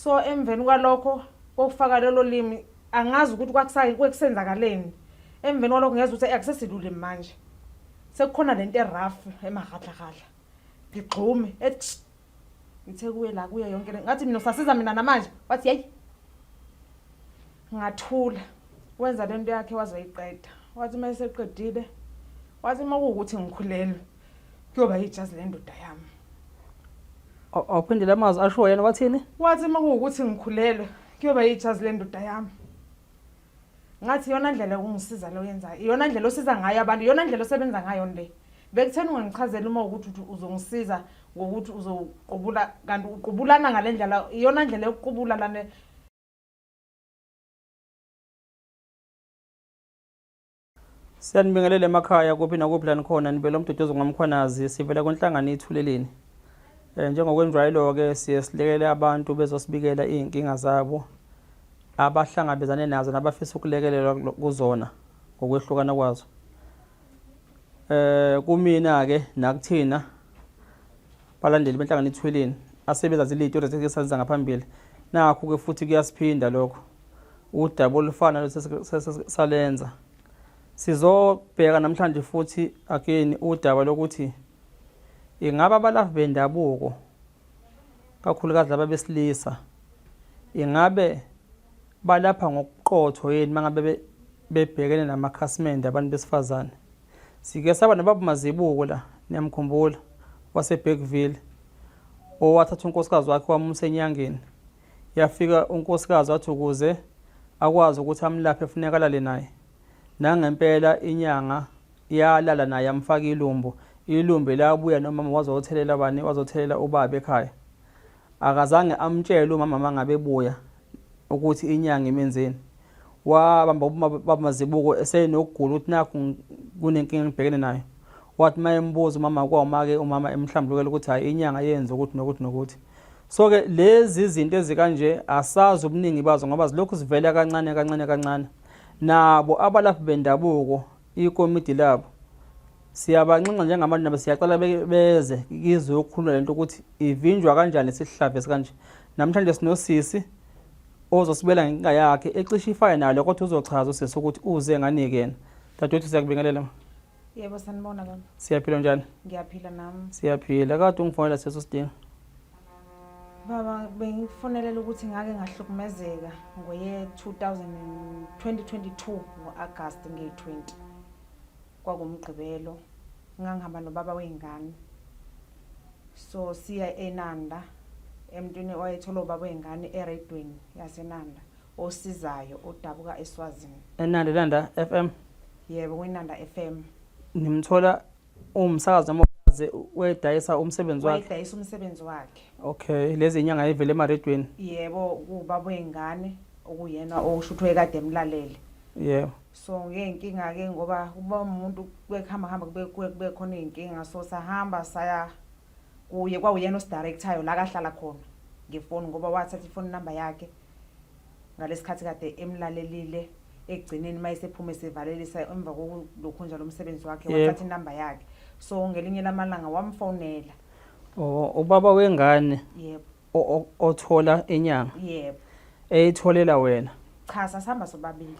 So emveni kwalokho kokufaka lelo limi, angazi ukuthi kwekusenzakaleni. Emveni kwalokho ngezwa ukuthi akusesilulimi manje, sekukhona lento e-rough emagadlagadla. Ngigxume ethi ngithe kuye la kuye yonke le, ngathi mina usasiza mina namanje, wathi yeyi. Ngathula, wenza lento yakhe wazoyiqeda. Wathi uma eseqedile, wathi uma kuwukuthi ngikhulelwe kuyoba ijazi lendoda yami. Awuphindele amazwi asho yena, wathini? Wathi uma kuwukuthi ngikhulelwe kuyoba ijazi lendoda yami. Ngathi iyona ndlela yokungisiza lo yenzayo, iyona ndlela osiza ngayo abantu, iyona ndlela osebenza ngayo le. Bekutheni ungangichazela uma ukuthi uthi uzongisiza ngokuthi uzoqubula, kanti uqubulana ngale ndlela, iyona ndlela yokuqubula lana. Siyanibingelela emakhaya kuphi nakuphi la nikhona, nibela uMduduzi ngoMkhwanazi, sivela kwenhlangano Ithuleleni. Njengokwenjwayelo-ke siye silekele abantu bezosibikela iy'nkinga zabo abahlangabezane nazo nabafisa ukulekelelwa kuzona ngokwehlukana kwazo. Kumina-ke nakuthina balandeli benhlangano Ithuleleni asebezazile iy'tori esike sazenza ngaphambili, nakhu-ke futhi kuyasiphinda lokho udaba olufana nalolu salenza. Sizobheka namhlanje futhi again udaba lokuthi ingabe abalaphi bendabuko kakhulukazi laba besilisa ingabe balapha ngokuqotho yini mangabe bebhekene namakhasimende abantu besifazane. Sike saba nobaba Mazibuko la, niyamkhumbula, waseBergville owathatha unkosikazi wakhe wamusa enyangeni. Yafika unkosikazi wathi ukuze akwazi ukuthi amlaphe funeka alale naye. Nangempela inyanga yalala naye yamfaka ilumbo. Ilumbo labuya nomama wazothelela bani? Wazothelela ubaba ekhaya. Akazange amtshele umama mangabe ebuya ukuthi inyanga imenzeni. Wabamba ubaba Mazibuko esenokugula ukuthi nakhu kunenkinga engibhekene nayo. Wathi uma embuza umama kwawuma-ke umama emhlambulukela ukuthi hhayi inyanga yenza ukuthi nokuthi nokuthi. So-ke lezi zinto ezikanje asazi ubuningi bazo ngoba zilokhu zivela kancane kancane kancane. Nabo abalaphi bendabuko ikomidi labo siyabanxenxa njengabantu nabo siyacela beze kizokhuluma lento ukuthi ivinjwa kanjani lesihlava esikanje. Namhlanje sinosisi ozosibela ngenkinga yakhe ecishe ifane nalo, kodwa uzochaza usisi ukuthi uze ngani yena. Dadewethu siyakubingelela ma. Yebo, sanibona baba. Siyaphila njani? Ngiyaphila nami. Siyaphila. Kade ungifonela sesi usidinga. Baba, bengikufonelela ukuthi ngake ngahlukumezeka ngoye 2022 ngo-August ngeyi-20. KwakuMgqibelo, ngangihamba nobaba wey'ngane. So siya eNanda emntwini owayethola ubaba wey'ngane eredweni yaseNanda osizayo odabuka eSwazini. Enanda, Nanda FM. Yebo, kwiNanda FM. Nimthola umsakazi noma waze wedayisa umsebenzi wakhe? Wayedayisa umsebenzi wakhe. Okay, lezi inyanga evele emaredweni. Yebo, kuwubaba wey'ngane okuyena okusho ukuthi wayekade emlalele. Yebo. So ngey'nkinga ke ngoba kuba umuntu kuhamba hamba kube kube khona iy'nkinga, so sahamba saya kuye, kwawuyena osidirectayo la kahlala khona ngefoni ngoba wathatha ifoni number yakhe ngalesikhathi kade emlalelile. Ekugcineni uma esephuma esevalelisa emva kokulokhu njalo umsebenzi wakhe, wathatha inamba yakhe, so ngelinye lamalanga wamfonela. Oh, ubaba wengane. Yebo. Othola inyanga. Yebo. Eyitholela wena. Cha, sasihamba sobabili.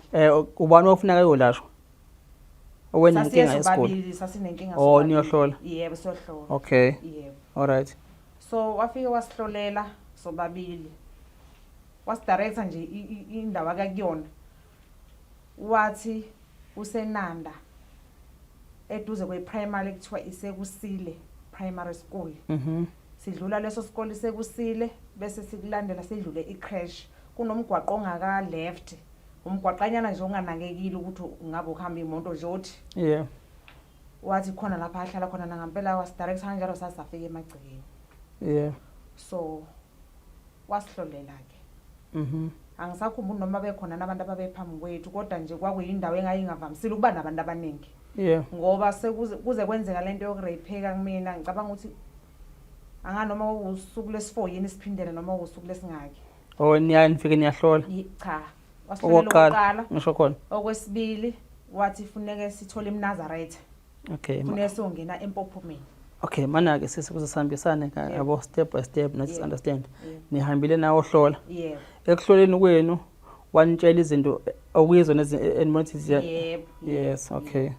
Ubani ofuneka eyolashwa? Owenenkinga yesiguli. Sasinenkinga. Oh, niyohlola. Yebo, siyohlola. Okay. Yebo. All right. So wafike wasihlolela sobabili. Wasidirector nje indawo akakuyona. Wathi useNanda eduze kwe-primary ekuthiwa iseKusile Primary School. Sidlula leso sikole seKusile bese sikulandela sidlule i-crash. Kunomgwaqo ongaka left. Umgwaqanyana nje onganakekile ukuthi ungabe uhamba imoto nje othi. Wathi khona lapha ahlala khona, nangampela wasidirector kanjalo sasafika emagcekeni. So wasihlolela ke. Angisakhumbuli noma bekhona nabantu ababephambi kwethu, kodwa nje kwakuyindawo engayingavamisile ukuba nabantu abaningi. Ngoba sekuze kuze kwenzeka lento yokureypheka kumina, ngicabanga ukuthi anganoma usuku lesi-4 yini siphindele noma usuku lesingaki. Oh, niya nifike niyahlola. Cha, wasihlolela okokuqala. Ngisho khona. Okwesibili wathi funeke sithole iMnazaretha. Okay. Funeke siyongena eMpophomeni. Okay, mana-ke sisi ukuze sihambisane yabo step by step nathi Yebo. understand. Yebo. Nihambile nayohlola. Yebo. Ekuhloleni kwenu wanitshela izinto okuyizona enibona ukuthi Yebo. Yes, okay.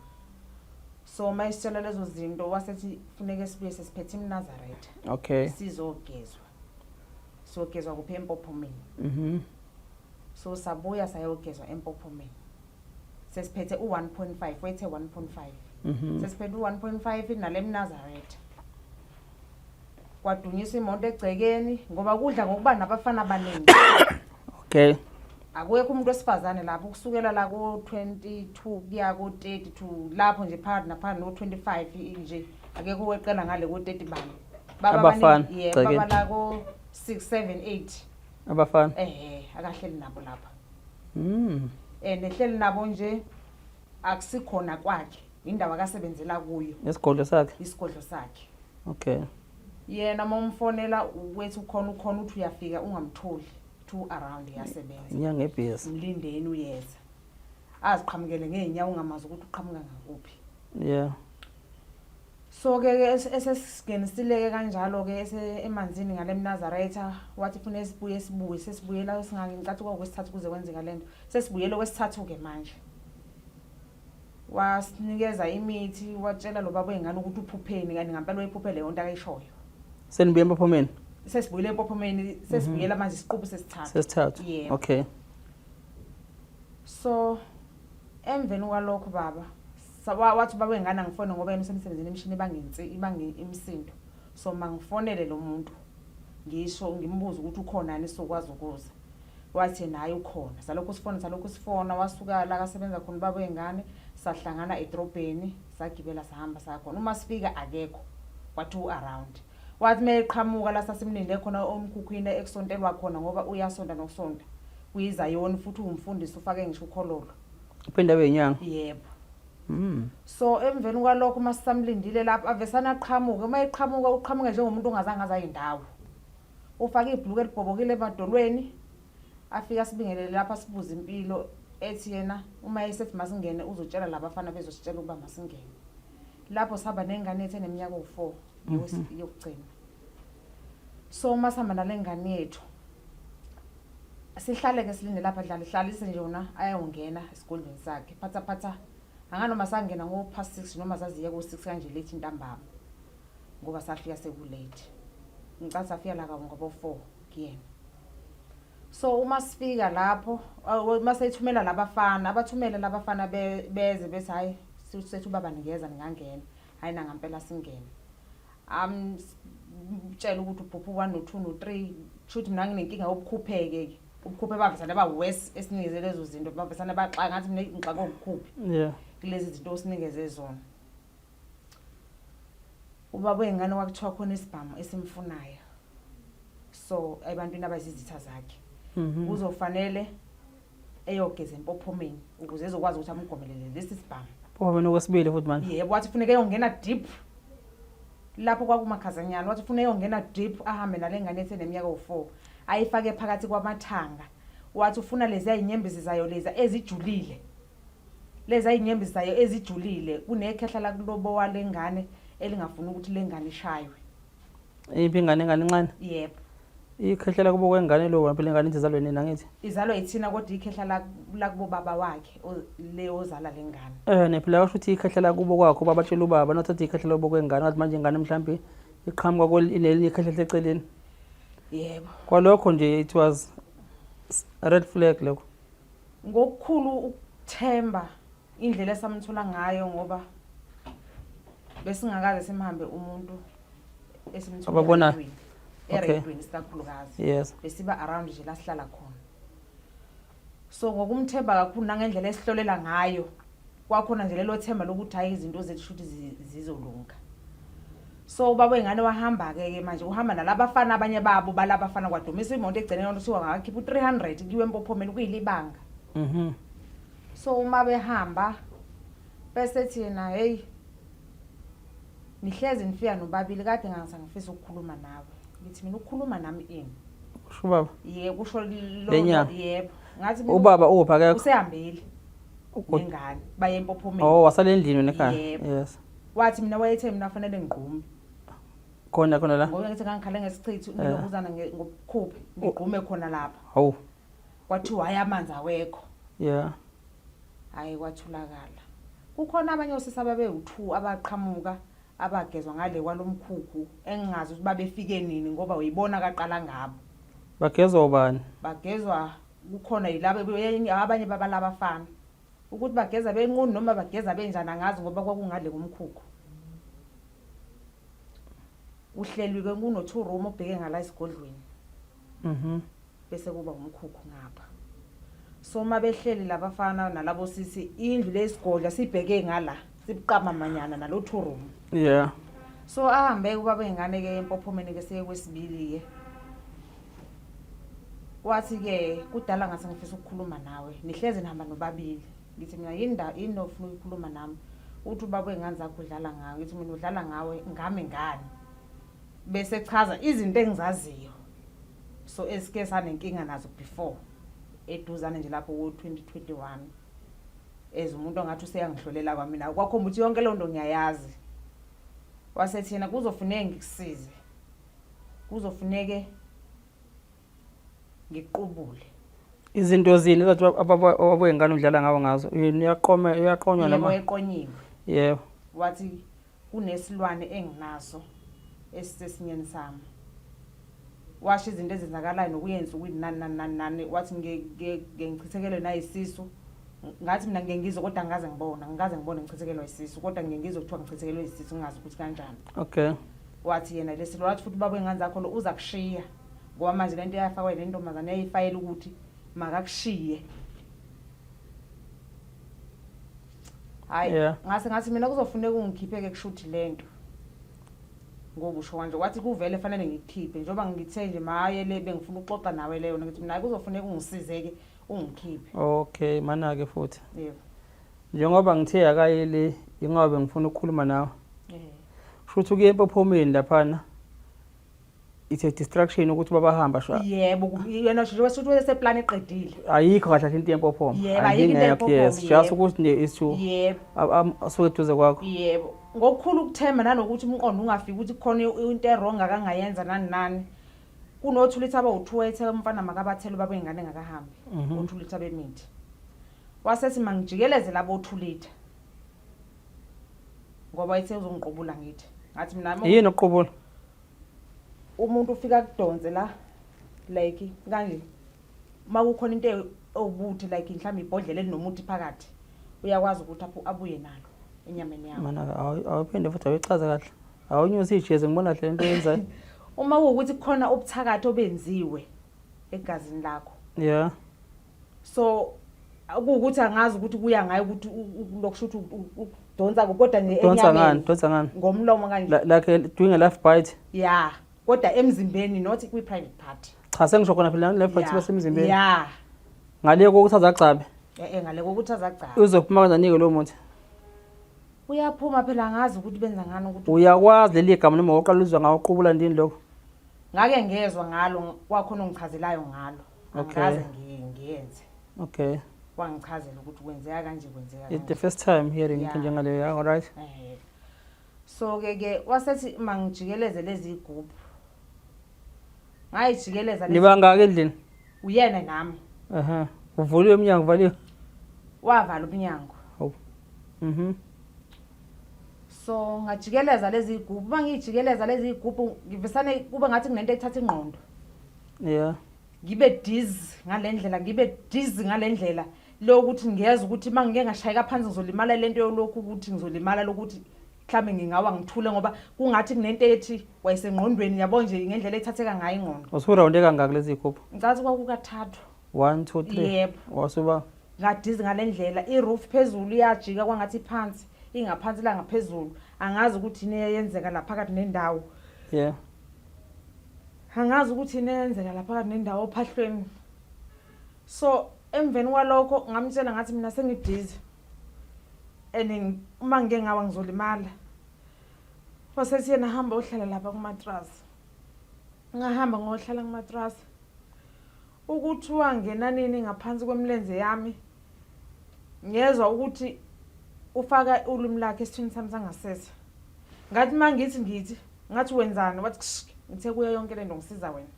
So uma esitshela lezo zinto wasethi funeke sibuye sesiphethe iMnazaretha. Okay. Sizogezwa. Siyogezwa kuphi eMpophomeni. So sabuya sayogezwa eMpophomeni. Sesiphethe u-1.5 wethe 1.5. Sesiphethe u-1.5 nale Mnazaretha. Kwadunyiswa imoto egcekeni ngoba kudla ngokuba nabafana abaningi. Okay. Akekho umuntu wesifazane lapho kusukela la ko-22 kuya ko-32 lapho nje phakathi naphakathi no-25 nje akekho oweqela ngale ko-30 bani. Baba Abafana, baningi, yebo, egcekeni. baba la ko-6 7 8 Abafana. Ehe, akahleli nabo lapha. And ehleli nabo nje akusikhona kwakhe, indawo akasebenzela kuyo. Isigodlo sakhe. Isigodlo sakhe. Okay. Yena uma umfonela wethu ukhona ukhona uthi uyafika ungamtholi 2 around uyasebenza. Inyanga ebhizi. Mlindeni uyeza. Aziqhamukele ngeenyawo ungamazi ukuthi uqhamuka ngakuphi. Yeah. So ke esesingenisile kanjalo ke emanzini ngale Mnazaretha wathi funa sibuye sibuye sesibuyela singake ngicathi kwakwesithathu kuze kwenzeka lento. Sesibuyele kwesithathu ke manje. Wasinikeza imithi watshela lo baba wengane ukuthi uphupheni kanti ngempela uyiphuphe leyo nto akayishoyo. Senibuye eMpophomeni? Sesibuyele eMpophomeni, sesibuyela manje isiqubu sesithathu. Sesithathu. Yebo. Okay. So emveni kwalokho baba wathi baba wengane angifone ngoba yena usemsebenzini emshini ibangensi ibange imisindo. So mangifonele lo muntu ngisho ngimbuze ukuthi ukhona yini sokwazi ukuza. Wathi naye ukhona. Salokhu sifona salokhu sifona wasuka la kasebenza khona baba wengane sahlangana edrobheni sagibela sahamba saya khona. Uma sifika akekho wathi u around. Wathi meqhamuka la sasimlinde khona omkhukhwini ekusontelwa khona ngoba uyasonta nokusonta. Kuyizayoni futhi umfundisi ufake ngisho ukhololo. Uphinde abe inyanga. Yebo. So emveni kwalokho uma sisamlindile lapho avesana aqhamuke, uma eqhamuka uqhamuke njengomuntu ongazange azayindawo. Ufake ibhuluku elibhobokile emadolweni afika sibingelele lapha sibuze impilo ethi yena uma esethi masingene uzotshela labafana bezositshela ukuba masingene. Lapho sihamba nengane yethu eneminyaka ewu-4 yokugcina. So uma sihamba nale ngane yethu sihlale ke silinde lapha dlala hlalise nje yona ayongena esigodlweni sakhe phatha phatha anganoma sangena ngo past 6 noma saziye ku 6 kanje late ntambama ngoba safika seku late ngicatha safika la ngabo 4 kuyena. So uma sifika lapho uma seyithumela labafana abathumele labafana beze bese hayi sethu baba ningeza ningangena hayi na ngempela singene tshela ukuthi uphupha u1 no2 no3 shuthi mina nginenkinga yobukhupheke ke ubukhuphe bavesana ba worse esinikeze lezo zinto bavesana baxaka ngathi mina ngixaka ubukhuphe kulezi zinto osinikeze zona. Ubaba wengane kwakuthiwa khona isibhamu esimfunayo so ebantwini abayizitha zakhe kuzofanele eyogeza empophomeni ukuze ezokwazi ukuthi amgomelele lesi sibhamu. Mpophomeni okwesibili futhi manje. Yebo, wathi funeka eyongena deep lapho kwakumakhazanyana, wathi ufuna eyongena deep ahambe nale ngane ethe neminyaka ewu-4 ayifake phakathi kwamathanga. Wathi ufuna lezi ayinyembezi zayo lezi ezijulile, lezi ayinyembezi zayo ezijulile kunekhehla lakulobo wale ngane elingafuni ukuthi le ngane ishaywe. Iphi ingane? Ingane encane? Yebo. Ikhehla lakubo kwengane lo phela ingane ithi izalwe nini angithi? Izalwa yithina kodwa ikhehla lakubo baba wakhe le ozala le ngane. Ne phela washo ukuthi ikhehla lakubo kwakho babatshela ubaba nothatha ikhehla lakubo kwengane wathi manje ingane mhlambi iqhamuka kwelinye ikhehla eceleni. Yebo. Kwalokho nje it was a red flag lokho. Ngokukhulu ukuthemba indlela esamthola ngayo ngoba besingakaze simhambe umuntu esimthola Ababonayo. eredweni sikakhulukazi. Yes. Besiba around nje la sihlala khona. So ngokumthemba kakhulu nangendlela esihlolela ngayo kwakhona nje lelo themba lokuthi hayi izinto zethu shuthi zizolunga. So ubaba wengane wahamba ke ke manje uhamba nalabafana abanye babo balabafana kwadumisa imoto egcineni kuthiwa ngakhipha u300 kuyiwe empophomeni kuyilibanga. So uma behamba bese thina hey nihlezi nifika nobabili kade ngangisangifisa ukukhuluma nawe. Ngithi mina ukukhuluma nami ini? Kusho ubaba. Yebo kusho lo Lenyanga. yebo. Ngathi mina Ubaba uphi akekho? Usehambile. Nengane baye empophomeni. Oh wasala endlini wena ekhaya. Yebo. Yes. Wathi mina wayethe mina fanele ngigqume. Khona khona la. Ngoba ngithi ngangikhale ngesichitho ngilokuzana ngobukhuphe ngigqume khona lapha. Hawu. Kwathiwa hayi amanzi awekho. Yeah. Hayi kwathulakala. Kukhona abanye osisi ababewu-2 abaqhamuka abagezwa ngale kwalomkhukhu engingazi ukuthi babefike nini ngoba uyibona kaqala ngabo. Bagezwa ubani? Bagezwa kukhona yilabo abanye babalabafana. Ukuthi bageza benqunu noma bageza benjani angazi ngoba kwakungale komkhukhu. Kuhlelwe-ke kuno-two room obheke ngala esigodlweni. Bese kuba umkhukhu ngapha. So uma behleli labafana nalabo sisi indlu lesigodla sibheke ngala sibuqama manyana nalo two room. Yeah. So ahambe ubaba ingane ke empophomeni ke seye kwesibili ke. Wathi ke kudala ngase ngifisa ukukhuluma nawe. Nihleze nihamba nobabili. Ngithi mina yini nda yini ofuna ukukhuluma nami? Uthi ubaba wengane zakho udlala ngawe. Ngithi mina udlala ngawe ngami ngani? Bese chaza izinto engizaziyo. So esike sanenkinga nazo before eduzane nje lapho wo 2021. As umuntu ongathi useyangihlolela kwamina kwakhomba ukuthi yonke leyo nto ngiyayazi. Wasethi yena kuzofuneka ngikusize. Kuzofuneke ngiqubule. Izinto zini ezathi ababengane udlala ngawo ngazo? Yini uyaqoma uyaqonywa Yebo noma? eqonyiwe. Yebo. Wathi kunesilwane enginaso esisesinyeni sami. Washo izinto ezenzakalayo nokuya ensukwini nani nani nani nani wathi ngeke ngichithekelwe nayisisu. Ngathi mina ngeke ngizwe kodwa angikaze ngibone, angikaze ngibone ngichithekelwa isisu kodwa ngeke ngizwe kuthiwa ngichithekelwe isisu ngingazi ukuthi kanjani. Okay. Wathi yena lesilwane wathi futhi ubaba wengane zakho lo uza kushiya ngoba manje lento eyafakwa le ntombazane yayifayela ukuthi makakushiye. Hayi Yeah. ngase ngathi mina kuzofuneka ungikhiphe ke kushuthi lento. Ngokusho kanje wathi kuvele fanele ngikukhiphe njengoba ngithe nje maye le bengifuna ukuxoxa nawe leyo ngithi mina kuzofuneka ungisize ke ungikhiphe. Okay, mana ke futhi. Yebo. Njengoba ngithe akayele ingoba bengifuna ukukhuluma nawe. Eh. Shuthi ukuye empophomeni laphana. It's a distraction ukuthi babahamba sho. Yebo, yena nje wasuthi weseplan eqedile. Ayikho kahle kahle into yempophoma. Yebo, ayikho into Ayingekho, yes. yempophoma, Just yebo. ukuthi nje is to Yebo. asuke eduze kwakho. Yebo. Ngokukhulu ukuthemba nanokuthi umqondo ungafiki ukuthi kukhona into errong akangayenza nani nani. Kunothulitha abawu2 ethe umfana makabathele baba ingane engakahambi. Othulitha bemithi. Wasethi mangijikeleze labo othulitha. Ngoba ethe uzongiqubula ngithi. Ngathi mina Yini ukuqubula? Umuntu ufika kudonse la like kanje makukhona into ewubuthi like mhlawumbe ibhodlela elinomuthi phakathi uyakwazi ukuthi abuye nalo enyameni yakho. Mana awuphinde futhi awuyichaze kahle. Awunyusi ijezi ngibona kahle lento oyenzayo. Uma kuwukuthi kukhona ubuthakathi obenziwe egazini lakho. Yeah. So kuwukuthi angazi ukuthi kuya ngayo ukuthi lokusho ukuthi udonsa kodwa nje Donsa ngani? enyameni. Donsa ngani? Ngomlomo kanje. Like doing a life bite. Yeah. Kodwa emzimbeni not kwi private part. Cha sengisho khona phela life bite Yeah. basemzimbeni. Yeah. Ngale kokuthi azagcabe. Ngale kokuthi azagcabe. Uzophuma kanjani ke lo muthi? Uyaphuma phela angazi ukuthi benza ngani ukuthi Uyakwazi leli gama noma uqala uzwa ngawo uqubula ndini lokho? Ngake ngezwa ngalo kwakhona ongichazelayo ngalo. Okay. Angikaze ngiyenze. Okay. Wangichazela ukuthi kwenzeka kanje kwenzeka It's the kanje. first time hearing into Yeah. njengaleyo, yeah, all right. So ke ke wasethi mangijikeleze lezi igubhu. Ngayijikeleza lezi. Nibangaka endlini? Uyena nami. Aha. Uvuliwe umnyango uvaliwe? Wavala umnyango. Hawu. So ngajikeleza lezi igubhu, uma ngijikeleza lezi igubhu ngivisane kube ngathi kunento ethatha ingqondo. Yeah. Ngibe dizzy ngalendlela, ngibe dizzy ngalendlela lokuthi ngiyeza ukuthi uma ngike ngashayeka phansi ngizolimala lento yolokhu ukuthi ngizolimala lokuthi mhlambe ngingawa ngithule ngoba kungathi kunento ethi wayesengqondweni yabo nje ngendlela ethatheka ngayo ingqondo. Usurawunde kangaki lezi igubhu? Ngicathi kwakukathathu. 1 2 3. Yebo. Wasuba ngadizi ngalendlela iroof phezulu iyajika kwangathi phansi ingaphansi la ngaphezulu angazi ukuthi yini eyenzeka la phakathi nendawo. Yeah. Angazi ukuthi yini eyenzeka la phakathi nendawo ophahlweni. So emveni kwalokho ngamtshela ngathi mina sengidizi and uma ngike ngawa ngizolimala. Wasethi yena hamba ohlala lapha kumatras. Ngahamba ngohlala kumatras. Ukuthi wangena nini ngaphansi kwemilenze yami ngiyezwa ukuthi ufaka ulimi lakhe esithweni sami sangasese. Ngathi mangithi ngithi Ngathi wenzani? Wathi ksh, ngithe kuyo yonke lento ngisiza wena.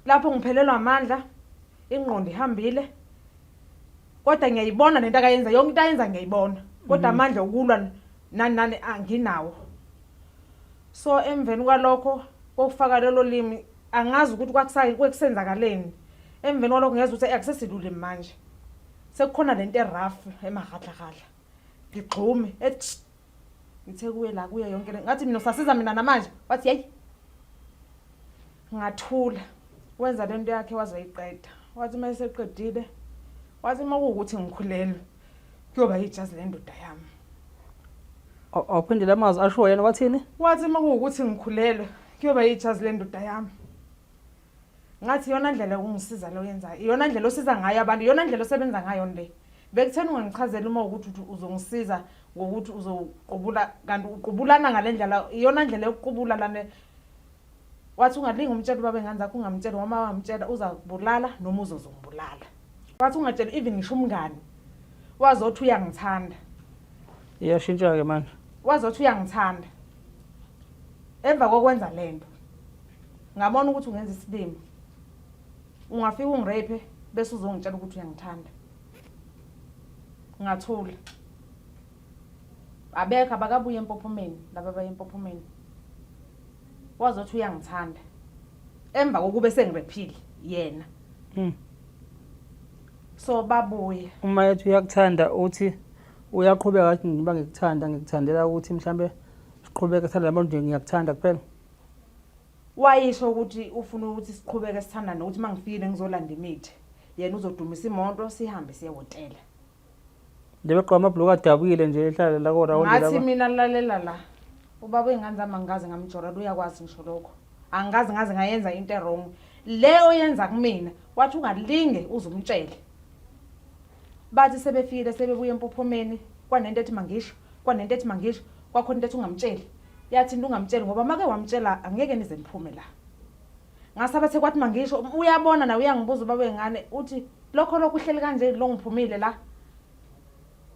Lapho ngiphelelwa amandla, ingqondo ihambile. Kodwa ngiyayibona lento akayenza, yonke into ayenza ngiyayibona. Kodwa amandla okulwa nani nani anginawo. So emveni kwalokho kokufaka lelo limi angazi ukuthi kwakusenzakaleni. Emveni kwalokho ngezwa ukuthi akusesilule manje. Sekukhona lento erough emagadlagadla. Ngigxume ethi ngithe kuye la kuye yonke le ngathi mina usasiza mina namanje wathi yeyi ngathula wenza lento yakhe wazoyiqeda wathi uma eseqedile wathi uma kuwukuthi ngikhulelwe kuyoba ijazi lendoda yami. Awuphinde la mazwi asho yena wathini? Wathi uma kuwukuthi ngikhulelwe kuyoba ijazi lendoda yami. Ngathi iyona ndlela yokungisiza le oyenzayo, iyona ndlela osiza ngayo abantu, iyona ndlela osebenza ngayo le. Bekutheni ungangichazela uma ukuthi uthi uzongisiza ngokuthi uzoqubula kanti uqubulana ngale ndlela, iyona ndlela yokuqubula lana. Wathi ungalingi umtshela ubaba ingane zakho ungamtsheli ngoba wangamtshela uzakubulala noma uzozongibulala. Wathi ungatsheli even ngisho umngani. Wazothi uyangithanda. Iyashintsha-ke manje. Wazothi uyangithanda. Emva kokwenza lento. Ngabona ukuthi ungenza isilima. Ungafika ungirape bese uzongitshela ukuthi uyangithanda. Ngathula. Abekho abakabuye empophomeni laba abaye empophomeni. Wazothi uyangithanda. Emva kokube sengirephile yena. So babuye. Uma ethi uyakuthanda uthi uyaqhubeka athi ngiba ngikuthanda ngikuthandela ukuthi mhlambe siqhubeke sithanda abantu nje ngiyakuthanda kuphela. Wayisho ukuthi ufuna ukuthi siqhubeke sithandane ukuthi mangifikile ngizolanda imithi. Yena uzodumisa imoto sihambe siye hotela. Nje begqoka amabhuluku adabukile nje ehlala la korawundi Ngathi laba. mina lalela la. Ubaba wey'ngane zami angikaze ngamjola uyakwazi ngisho lokho. Angikaze ngaze ngayenza into e-wrong. Le oyenza kumina wathi ungalinge uze umtshele. Bathi sebefikile sebebuya empophomeni kwanento ethi mangisho, kwanento ethi mangisho, kwakhona into ethi ungamtsheli. Yathi into ungamtsheli ngoba make wamtshela angeke nize niphume la. Ngasaba sekwathi mangisho uyabona na uyangibuza ubaba wengane uthi lokho lokhu uhleli kanje lo ngiphumile la.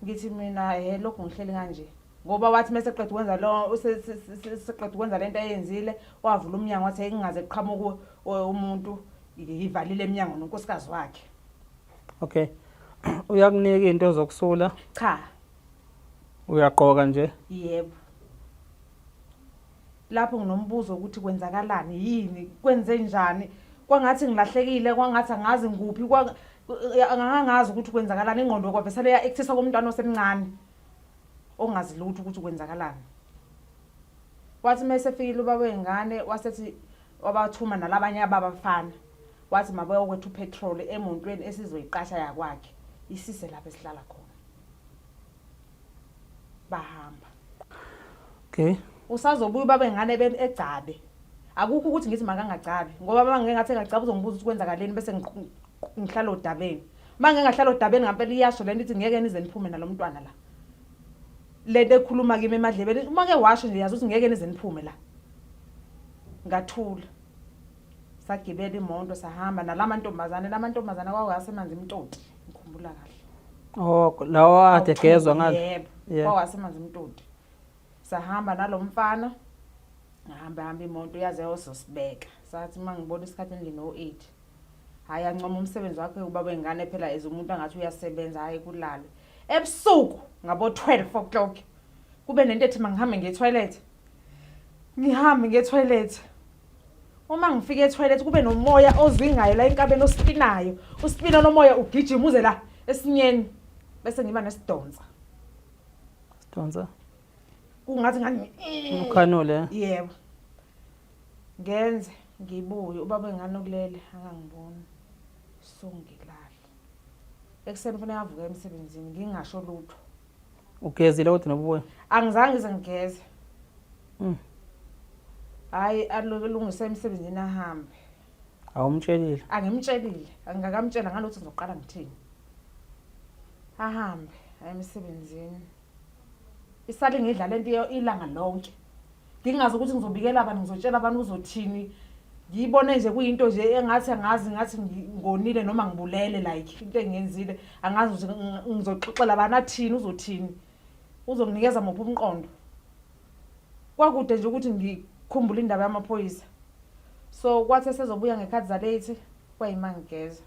Ngithi mina he lokhu ngihleli kanje. Ngoba wathi mase qeda ukwenza lo seqeda ukwenza lento ayenzile wavula umnyango wathi ngingaze kuqhamuke umuntu ngivalile eminyango nonkosikazi wakhe. Okay. Uyakunika into zokusula? Cha. Uyagqoka nje? Yebo. Lapho nginombuzo ukuthi kwenzakalani yini kwenze njani kwangathi ngilahlekile kwangathi angazi ngikuphi angangazi ukuthi kwenzakalani ingqondo kwavesele ya ekuthisa komntwana osemncane ongazi lutho ukuthi kwenzakalani. Wathi uma esefikile ubaba wengane wasethi wabathuma nalabanye ababafana wathi mabayokwetha upetrol emontweni esizoyiqasha yakwakhe isise lapho esihlala khona. Bahamba. Okay. Usazobuya ubaba wengane egcabe. Akukho ukuthi ngithi makangagcabi ngoba uma ngike ngathi engagcabi uzongibuza ukuthi kwenzakaleni bese ngihlala odabeni. Uma ngike ngahlala odabeni ngampela iyasho lento ithi ngeke nize niphume nalomntwana la. Lento ekhuluma kimi emadlebeni uma ke washo nje yazi ukuthi ngeke nize niphume la. Ngathula. Sagibela imoto sahamba nalamantombazane lamantombazane kwakungasemanzi imtoti ngikhumbula kahle. Oh lawa ade gezwa ngalo. Yebo. Kwakungasemanzi imtoti. Sahamba nalomfana ngahamba hamba imoto yaze yozosibeka. Sathi uma ngibona isikhathi endlini o8. Hayi ancoma umsebenzi wakhe ubaba wengane phela as umuntu angathi uyasebenza hayi kulalwe. Ebusuku ngabo 12 o'clock kube nento ethi mangihambe ngiye toilet. Ngihambe ngiye toilet. Uma ngifika etoilet kube nomoya ozwingayo la enkabeni ospinayo. Uspina lomoya ugijima uze la esinyeni bese ngiba nesidonsa. Sidonsa. Kungathi ngani Ukhanule. Yebo. Ngenze ngibuye ubaba wengane ukulele angangiboni. So ngilale. Ekuseni kufanele avuke emsebenzini ngingasho lutho. Ugezile kodwa nobuya? Angizange ngize ngigeze. Hayi alungise emsebenzini ahambe. Awumtshelile? Angimtshelile, angingakamtshela ngalokuthi ngizoqala ngithini. Ahambe aye emsebenzini. Isale ngidla lento ilanga lonke. Ngingazi ukuthi ngizobikela abantu ngizotshela abantu uzothini. Ngiyibone nje kuyinto nje engathi angazi ngathi ngonile noma ngibulele like into engiyenzile angazi ukuthi ngizoxoxela abantu athini uzothini. Uzonginikeza muphi umqondo. Kwakude nje ukuthi ngikhumbule indaba yamaphoyisa. So kwathi esezobuya ngekhathi zalate kwayima ngigeza.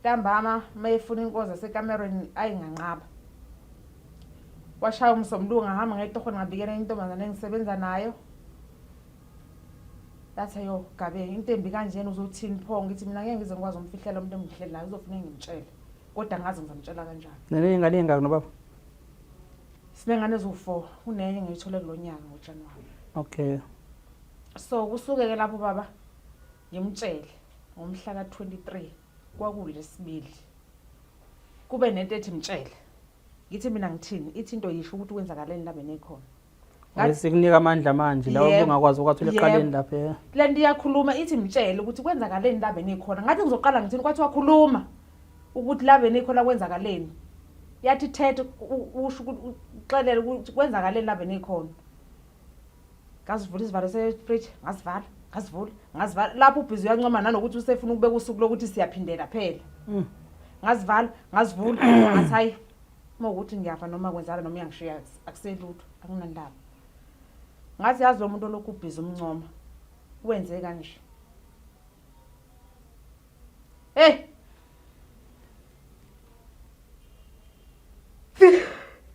Ntambama mayefuna inkozi yasekamerweni ayinganqaba. Washaya umsombuluko ngahamba ngetohweni ngabikela intombazane engisebenza nayo. Yathi yo gabe into embi kanjena uzothini pho ngithi mina ngeke ngize ngikwazi umfihlela umuntu engihleli naye uzofuna ngimtshele. Kodwa ngazi ngizomtshela kanjani. Nenengane engaki nobaba? Sinengane eziwu-4 kunenye ngiyithole kulo nyaka ngoJanuwari. Okay. So kusuke-ke lapho baba ngimtshele ngomhla ka-23 kwakulesibili kube nento ethi mtshele ngithi mina ngithini ithi into yisho ukuthi kwenzakaleni la benekhona Sikunika amandla manje la ubungakwazi ukwathola eqaleni lapha. Eh. Le nto iyakhuluma ithi mtshele ukuthi kwenzakaleni la benikhona. Ngathi ngizoqala ngithini kwathi wakhuluma ukuthi la benikhona kwenzakaleni. Yathi thethe usho ukuthi uxelele ukuthi kwenzakaleni la benikhona. Ngazivula isivalo se-fridge ngazivala ngazivula ngazivala lapho ubhizi uyancoma nanokuthi usefuna ukubeka usuku lokuthi siyaphindela phela. Mm. Ngazivala ngazivula ngathi hayi uma ukuthi ngiyafa noma kwenzala noma uyangishiya akuselutho akunandaba ngathi yazi lo muntu olokhu ubhizi umncoma wenze kanje hey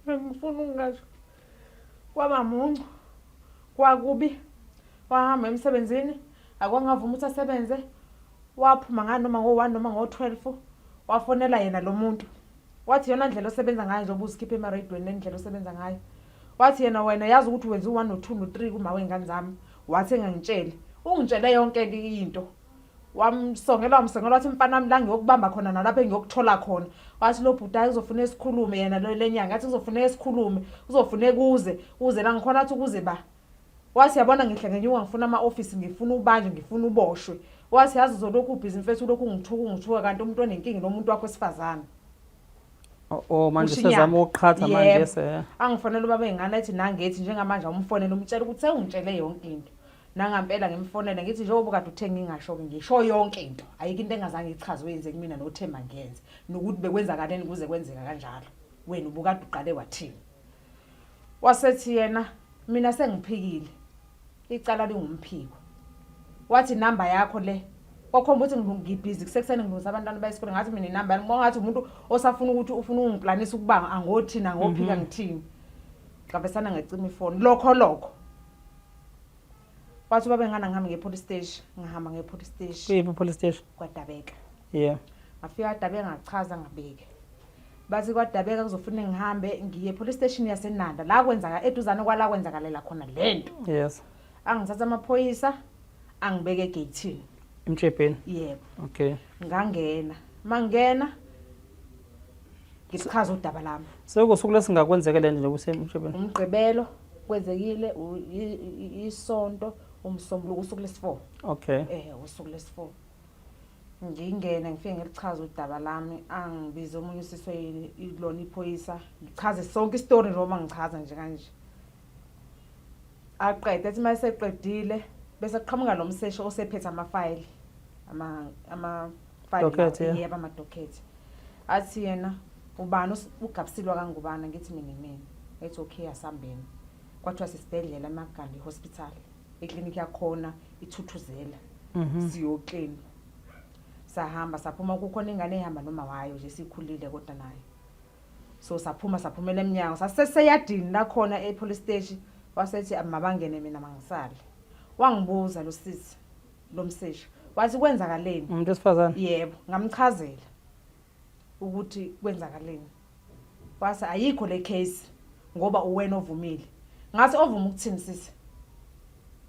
ngifuna ukungasho kwaba muncu kwakubi wahamba emsebenzini akwangavuma ukuthi asebenze waphuma ngani noma ngo-one noma ngo-twelve wafonela yena lo muntu wathi yona ndlela osebenza ngayo njengoba uzikhipha emaredweni nendlela osebenza ngayo wathi yena wena yazi ukuthi wenza u-one no-two no-three kuma wey'ngane zami wathi engangitsheli ungitshele yonke into wamsongela wamsongela wathi mfana wami la ngiyokubamba khona nalapho engiyokuthola khona wathi lo bhuti hayi kuzofuneka sikhulume yena lo lenyanga athi kuzofuneka sikhulume kuzofuneka uze uze la ngikhona athi ukuze ba Wathi yabona ngihle ngenyuka ngifuna ama-ofisi ngifuna ubanjwe ngifuna uboshwe. Wathi yazi uzolokhu ubhizi mfethu ulokhu ungithuka ungithuka kanti umuntu onenkinga lo muntu wakho wesifazane. Oh, oh manje sezama ukuqhatha manje se. Angifonela ubaba engane ethi nangethi njengamanje awumfonele umtshela ukuthi sewungitshele yonke into. Nangampela ngimfonele ngithi njengoba kade uthe ngingasho ke ngisho yonke into. Ayikho into engazange ichazwe yenze kumina noThemba ngiyenze. Nokuthi bekwenzakaleni kuze kwenzeka kanjalo. Wena ubukade uqale wathini? Wasethi yena mina sengiphikile icala lingumphiko wathi inamba yakho le kwakhomba ukuthi ngibhizi kusekuseni ngilungisa abantwana bayesikole ngathi mina inamba yami ngathi umuntu osafuna ukuthi ufuna ukungiplanisa ukuba angothini angophika mhm. ngithini ngavesana ngacima ifoni lokho lokho wathi babe ngana ngihambe nge-police station ngihamba nge-police station kuyiphi police station kwadabeka yeah ngafika kwadabeka ngachaza ngabika bathi kwadabeka kuzofuna ngihambe ngiye police station yasenanda la kwenzaka eduzane kwala kwenzakalela khona lento yes angithatha amaphoyisa angibeke egeyithini emtshebheni yebo okay ngangena mangena ngisichaza udaba lami sekusuku lesingakwenzeke lento nje kusemtshebheni umgqibelo kwenzekile isonto umsombuluko usuku lesi-4 okay eh usuku lesi-4 ngingene ngifike ngilichaze udaba lami angibize omunye usisi ilona iphoyisa ngichaze sonke isitori njengoba ngichaza nje kanje aqede ethi uma eseqedile bese kuqhamuka lo mseshi osephethe amafayili ama-file yebo amadokhethi athi yena ubani ugabusilwa kangubana ngithi mina mina ethi okay asambeni kwathiwa sisibhedlela emagandi hospital eklinikhi yakhona ithuthuzela mhm. siyoklina sahamba saphuma kukhona ingane ehamba noma wayo nje sikhulile kodwa nayo so saphuma saphumela emnyango saseseyadini lakhona e-police station wasethi mabangene mina mangisale wangibuza lo sisi lo mseshi wathi kwenzakaleni umuntu wesifazane yebo ngamchazela ukuthi kwenzakaleni wase ayikho le case ngoba uwena ovumile ngathi ovuma ukuthini sisi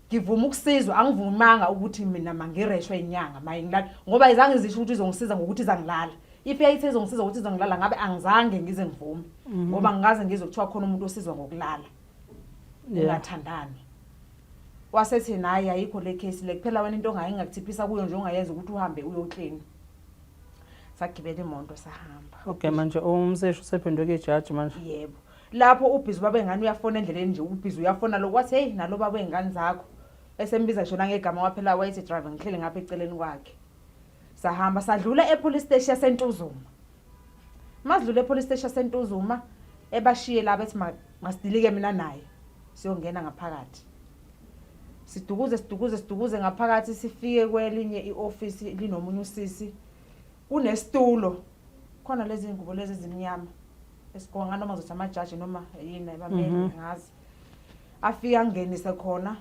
ngivuma ukusizwa angivumanga ukuthi mina mangireshwe inyanga maye ngilala ngoba izange zisho ukuthi izongisiza ngokuthi izangilala if yayithe izongisiza ukuthi izongilala ngabe angizange ngize ngivume mhm. ngoba ngikaze ngizwe kuthiwa khona umuntu osizwa ngokulala ungathandani wasethi naye ayikho le case le kuphela wena into ongaye ngakuthiphisa kuyo nje ongayenza ukuthi uhambe uyoklina sagibela imoto sahamba okay manje umseshi usephenduke ijaji manje yebo lapho ubhizi baba engane uyafona endleleni nje ubhizi uyafona lo wathi hey nalo baba engane zakho esembiza ngisho nangegama waphela wayethi driver ngihleli ngapha eceleni kwakhe sahamba sadlula epolice station yaseNtuzuma masidlula epolice station yaseNtuzuma ebashiye laba ethi masidilike mina naye Siyongena ngaphakathi, sidukuze, sidukuze, sidukuze ngaphakathi, sifike kwelinye i-ofisi linomunye usisi, kunesitulo khona, lezi ngubo lezi ezimnyama esigqoka nganoma zothi amajaji noma yini abameli. Ngazi afike angenise khona,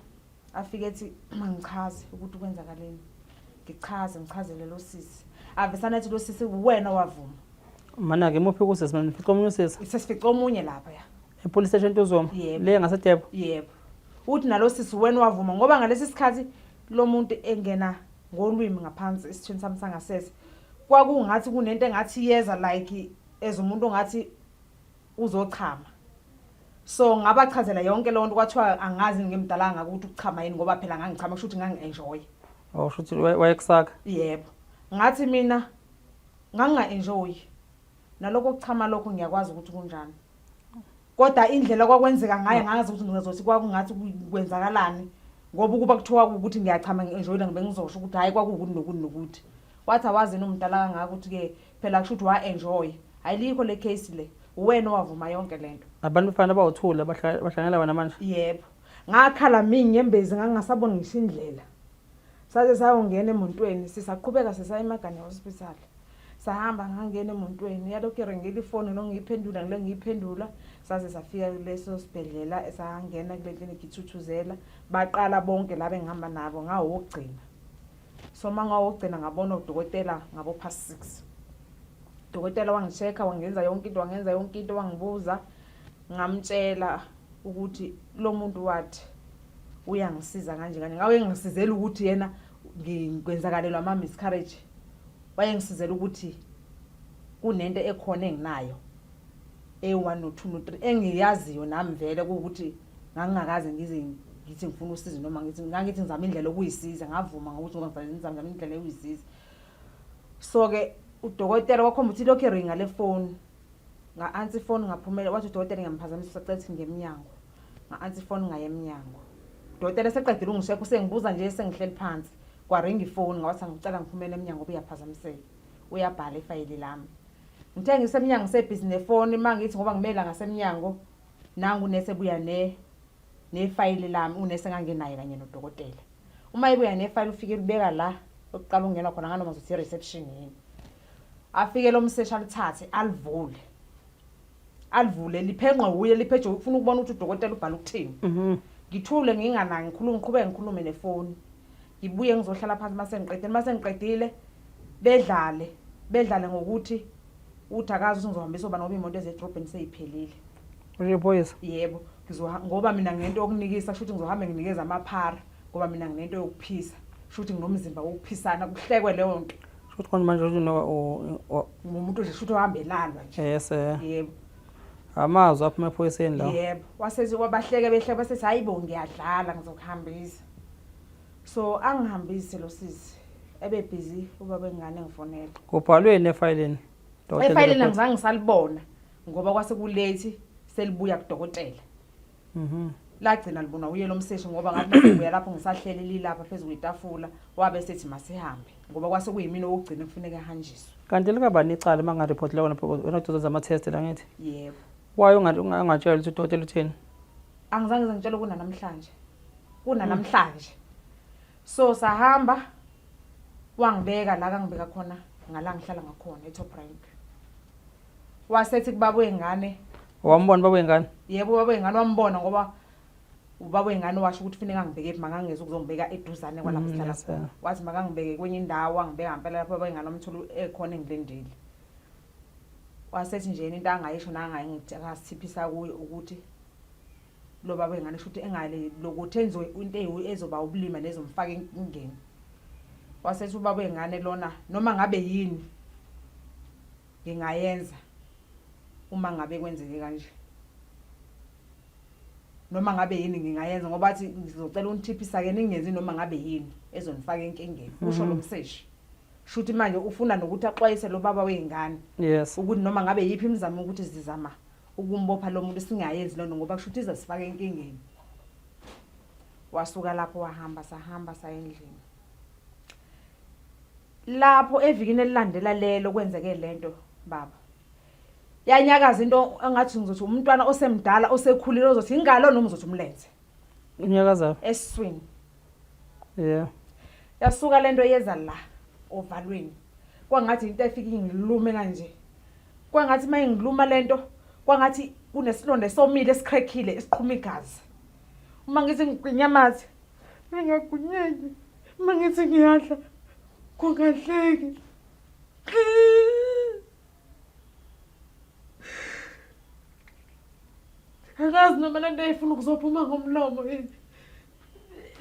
afike ethi mangichaze ukuthi kwenzakaleni. Ngichaze, ngichazele lo sisi, avesana ethi lo sisi, wena wavuma. Mana-ke muphi kusisi? Mina nifica omunye usisi? Sesifice omunye lapha ya. E-police station Ntuzuma? Yebo. Le ngasedebo? Yebo. Uthi nalo sisi, wena wavuma, ngoba ngalesi sikhathi lo muntu engena ngolwimi ngaphansi esithweni sami sangasese, kwakungathi kunento engathi iyeza, like as umuntu ongathi uzochama. So ngabachazela yonke leyo nto, kwathiwa angazi ngimdala ngaka ukuthi ukuchama yini, ngoba phela ngangichama, kusho ukuthi ngangi-enjoy. Oh, shuthi wayekusaka. Yebo, ngathi mina nganginga-enjoy nalokho kuchama, lokho ngiyakwazi ukuthi kunjani, kodwa indlela kwakwenzeka ngayo ngazi ukuthi ngizothi kwakungathi kwenzakalani, ngoba ukuba kuthiwa ukuthi ngiyachama ngi-enjoyile, ngibe ngizosho ukuthi hhayi, kwakuwukuthi nokuthi nokuthi. Wathi awazi yini umdala kangaka ukuthi-ke phela kusho ukuthi wa-enjoy. Ayilikho le case le, uwena owavuma yonke le nto. Abantu bafana bawuthula bahlangela wena manje. Yebo, ngakhala minyembezi, ngangingasaboni ngisho indlela. Saze sayongena emontweni, sisaqhubeka sisaya eMaganya Hospital. Sahamba, ngangena emontweni, yalokhu iringile ifoni, lo ngiyiphendula, ngile ngiyiphendula, saze safika kuleso sibhedlela, sangena kule klinikhi iThuthuzela. Baqala bonke laba engihamba nabo, ngawokugcina. So uma ngawokugcina, ngabona udokotela ngabo past 6. Dokotela wangi-check-a, wangenza yonke into, wangenza yonke into, wangibuza, ngamtshela ukuthi lo muntu wathi uyangisiza kanje kanje, ngawe ngisizela ukuthi yena ngikwenzakalelwa ama miscarriage, wayengisizela ukuthi kunento ekhona enginayo e1 no2 no3 engiyaziyo nami vele, ukuthi ngangingakaze ngize ngithi ngifuna usizo, noma ngithi ngangithi ngizama indlela okuyisiza. Ngavuma ngokuthi ngoba ngizama indlela yokuyisiza. So ke udokotela wakhomba ukuthi lokhu iringa le phone, nga-answer ifoni, ngaphumela. Wathi udokotela ngiyamphazamisa, usacela ukuthi ngemnyango. Nga-answer ifoni, ngaye emnyango. Udokotela eseqedile ungishekha, usengibuza nje, sengihleli phansi, kwaringa ifoni. Ngawathi angicela ngiphumele emnyango ngoba uyaphazamiseka, uyabhala ifayili lami. Ngithe ngisemnyango ngisebhizi nefoni, uma ngithi ngoba ngimela ngasemnyango, nangu unesi ebuya nefayili lami, unesi engangenaye kanye nodokotela. Uma ebuya nefayili, ufike libeka la okuqala ukungena khona, nganoma ngizothi i-reception yini. Afike lo mseshi alithathe, alivule, alivule, liphenqwe wuye, lipheje, ufuna ukubona ukuthi udokotela ubhala ukuthini. Ngithule, nginganaki, ngikhulume, ngiqhubeke ngikhulume nefoni, ngibuye ngizohlala phansi. Mase ngiqedile, bedlale, bedlale ngokuthi uthi akazi ukuthi ngizohambisa ubani ngoba iy'moto ezedrobheni sey'phelile. Usho iphoyisa? Yebo, ngoba mina nginento yokunikisa, kusho ukuthi ngizohambe nginikeza amaphara, ngoba mina nginento yokuphisa, kusho ukuthi nginomzimba wokuphisana, kuhlekwe leyo nto. Sho ukuthi konje manje uthi Ngumuntu nje, shuthi ohamba elalwa nje. Yes. Yebo. Amazwi aphuma ephoyiseni lawo. Yebo, wasethi wabahleke, behleke, basethi hayi bo, ngiyadlala, ngizokuhambisa. So angihambise lo sisi, ebebhizi ubaba engane ngifonela. Kubhalweni efayilini? Dokotela Efayilini report. Angizange ngisalibona ngoba kwase kulethi selibuya kudokotela. Lagcina libona uye lo mseshi, ngoba ngathi masibuya lapho ngisahleli lilapha phezu kwetafula, wabe sethi masihambe ngoba kwase kuyimina okugcina kufuneka ehanjiswe. Kanti likabani icala uma ngareporti wena, wena uzozenza ama-test la ngithi? Yebo. Why ungatshela ukuthi udokotela uthini? Angizange ngize ngitshele kunanamhlanje, kunanamhlanje. So sahamba, wangibeka la kangibeka khona, ngala ngihlala ngakhona e-Top Rank. Wasethi kubaba wengane. Wambona baba wengane? Yebo, ubaba wengane wambona, ngoba ubaba wengane washo ukuthi kufuneka ngibeke phi, makangeze ukuzongibeka eduzane kwalapho sihlala khona. Wathi makangibeke kwenye indawo, wangibeka ngempela lapho. Ubaba wengane wamthola ekhona engilindile. Wasethi nje yena into angayisho nangasithiphisa kuyo ukuthi lo baba wengane shuthi engale lokuthi enziwe into ezoba ubulima nezomfaka enkingeni. Wasethi ubaba wengane lona, noma ngabe yini ngingayenza uma ngabe kwenzeke kanje, noma ngabe yini ngingayenza, ngoba athi ngizocela unithiphisa-ke ningenzi noma ngabe yini ezonifaka enkingeni, kusho lo mseshi. Shuthi manje ufuna nokuthi axwayise lo baba wey'ngane ukuthi noma ngabe yiphi imizamo ukuthi sizama ukumbopha lo muntu, singayenzi loo nto, ngoba kusho ukuthi izasifaka enkingeni. Wasuka lapho wahamba, sahamba saya endlini. Lapho evikini elilandela lelo kwenzeke lento, baba. Yanyakaza into engathi ngizothi umntwana osemdala osekhulile ozothi ingalo noma uzothi umlenze. Unyakaza esiswini. Yeah. Yasuka lento yeza la ovalweni. Kwangathi into efika ingilume kanje. Kwangathi mayingiluma lento kwangathi kunesilonda esomile esikhrekhile esiqhuma igazi. Uma ngithi ngigwinya amathe ngingagwinyeki. Uma ngithi ngiyadla kungadleki. Angazi noma lento eyifuna ukuzophuma ngomlomo yini.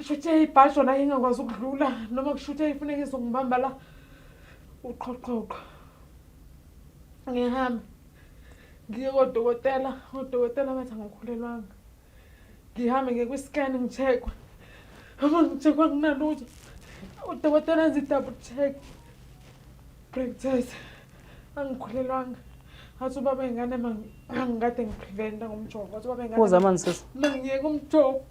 Shuthe ibhasho la ingakwazi ukudlula noma kushuthe ifuneka izongibamba la uqhoqhoqho. Ngihambe ngiye kodokotela, odokotela bathi angikhulelwanga. Ngihambe ngiye kwi-scan ngi-check-we. Uma ngi-check-wa nginalutho. Udokotela enze i-double check. Break test. Angikhulelwanga. Athi ubaba ingane mangikade ngipreventa ngomjovo. Athi ubaba ingane. Phuza amanzi sisi. Mangiyeke umjovo.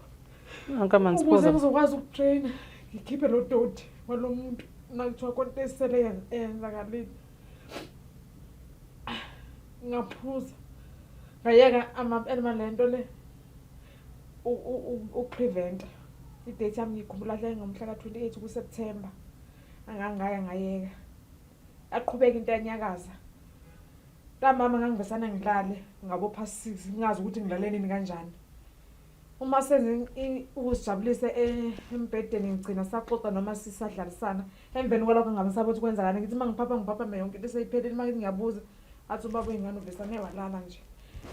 Nanka amanzi Ukuze phuza. ngizokwazi ukutraina ngikhiphe lo doti walo muntu nakuthiwa konke esele eyenzakalile. Ngaphuza. Ngayeka ama lento le ukupreventa. I-date yami ngikhumbula kahle ngomhla ka-28 kuSeptember. Angangaya ngayeka. Yaqhubeka into yanyakaza. Ntambama ngangivesana ngilale ngabo past 6 ngingazi ukuthi ngilale nini kanjani. Uma senze ukuzijabulisa embhedeni ngigcina saxoxa noma sisadlalisana. Emveni kwalokho ngabe ngisaba ukuthi kwenzakalani ngithi uma ngiphapha ngiphaphame yonke into seyiphelile uma ngithi ngiyabuza athi ubaba wey'ngane uvesane walala nje.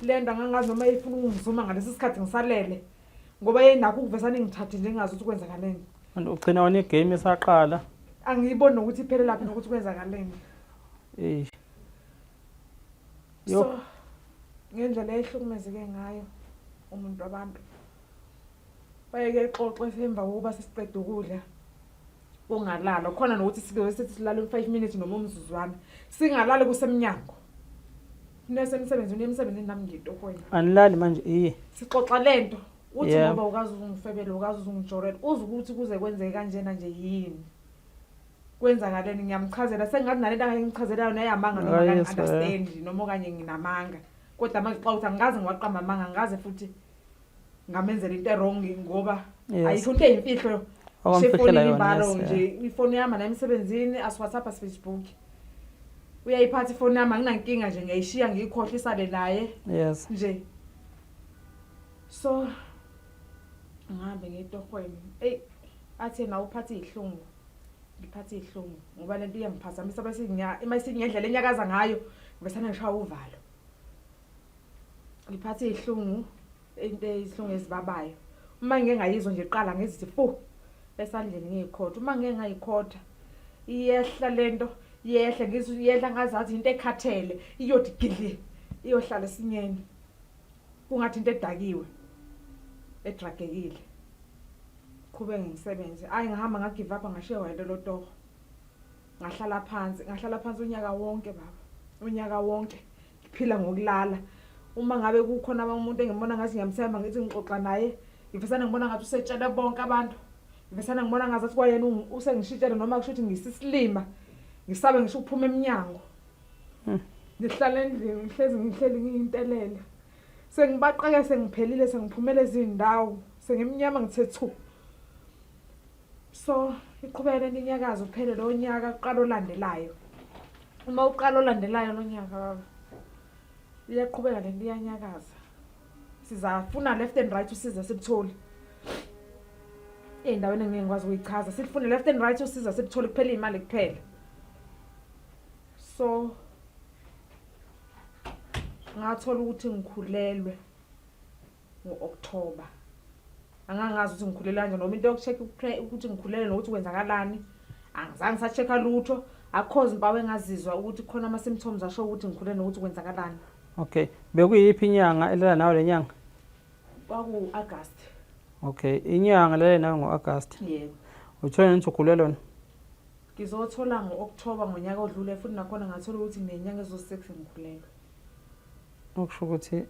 Le nto angangazi noma ifuna ukungizuma ngalesi sikhathi ngisalele ngoba yayinakho ukuvesane ingithathe nje ngingazi ukuthi kwenzakaleni. And ugcina wona igame isaqala. Angiyiboni nokuthi iphelelaphi nokuthi kwenzakaleni. Eish. Yo. So ngendlela ehlukumezeke ngayo umuntu wabantu. Bayeke exoxe emva kokuba sesiqeda ukudla. Ungalala khona nokuthi sike sithi silale u-5 minutes noma umzuzwana. Singalali kusemnyango. Nesemsebenzini emsebenzini nami ngitohweni. Anilali manje iye. Sixoxa lento. Uthi Yeah. ngoba ukaze uzungifebele ukaze uzungijorela uze ukuthi kuze kwenzeke kanjena nje yini. Kwenzakaleni ngiyamchazela sengathi nalento angichazela yona eyamanga noma Ah, kangi yes, eh. understand noma okanye nginamanga. Kodwa manje xa uthi angikaze ngiwaqamba amanga angikaze futhi ngamenzela into wrong ngoba Yes. ayikho into eyimfihlo. Okwamfihlela Ngisho yona, imbalo yes, nje ifoni yami la emsebenzini as WhatsApp as Facebook. Uyayiphatha ifoni yami anginankinga nje ngiyayishiya ngiyikhohle isale naye Yes. nje. So ngihambe ngetohweni. Ey athi yena uphathe ihlungu. Ngiphathe ihlungu ngoba lento iyangiphazamisa bese ngiya uma ngendlela enyakaza ngayo bese ngishaya uvalo. Ngiphathe ihlungu into ezihlungu ezibabayo. Uma ngike ngayizwa nje qala ngizithi fu esandleni ngiyikhotha. Uma ngike ngayikhotha iyehla lento iyehla ngizwe iyehla ngazathi into ekhathele iyothi gidli iyohlala esinyeni. Kungathi into edakiwe edragekile. Qhubeke ngisebenze. Ayi ngihamba ngagive up ngashiya wayelelo toho. Ngahlala phansi, ngahlala phansi unyaka wonke baba. Unyaka wonke ngiphila ngokulala. Uma ngabe kukhona umuntu engibona ngathi ngiyamthemba ngithi ngixoxa naye, ngivesane ngibona ngathi usetshele bonke abantu. Ngivesane ngibona ngathi kwayena usengishintshele noma kusho ukuthi ngisisilima. Ngisabe ngisho ukuphuma eminyango. Ngihlala endlini ngihlezi ngihleli ngiyintelele. Sengibaqeke sengiphelile sengiphumele izindawo, sengimnyama ngithe thu. So iqhubeka lento inyakazo kuphele lo nyaka kuqala olandelayo. Uma uqala olandelayo lo nyaka baba. Iyaqhubeka lento iyanyakaza. Sizafuna left and right usiza sibuthole. Ey'ndaweni engeke ngikwazi ukuyichaza silifune left and right usiza sibuthole kuphela iy'mali kuphela. So ngathola ukuthi ngikhulelwe ngo-October. Angangazi ukuthi ngikhulelwe kanjani noma into yoku-check ukuthi ngikhulelwe nokuthi kwenzakalani. Angizange ngisachecka lutho. Akukho zimpawu engazizwa ukuthi khona ama-symptoms asho ukuthi ngikhulelwe nokuthi kwenzakalani. Okay. Bekuyiphi inyanga elala nawe le nyanga? Kwaku-August. Okay, inyanga elala nawe ngo-August. Yebo. Uthole nini ukuthi ukhulelwe wena? Ngizothola ngo-October ngonyaka odlule futhi nakhona ngathola ukuthi nginenyanga ezo-6 ngikhulelwe. Okusho ukuthi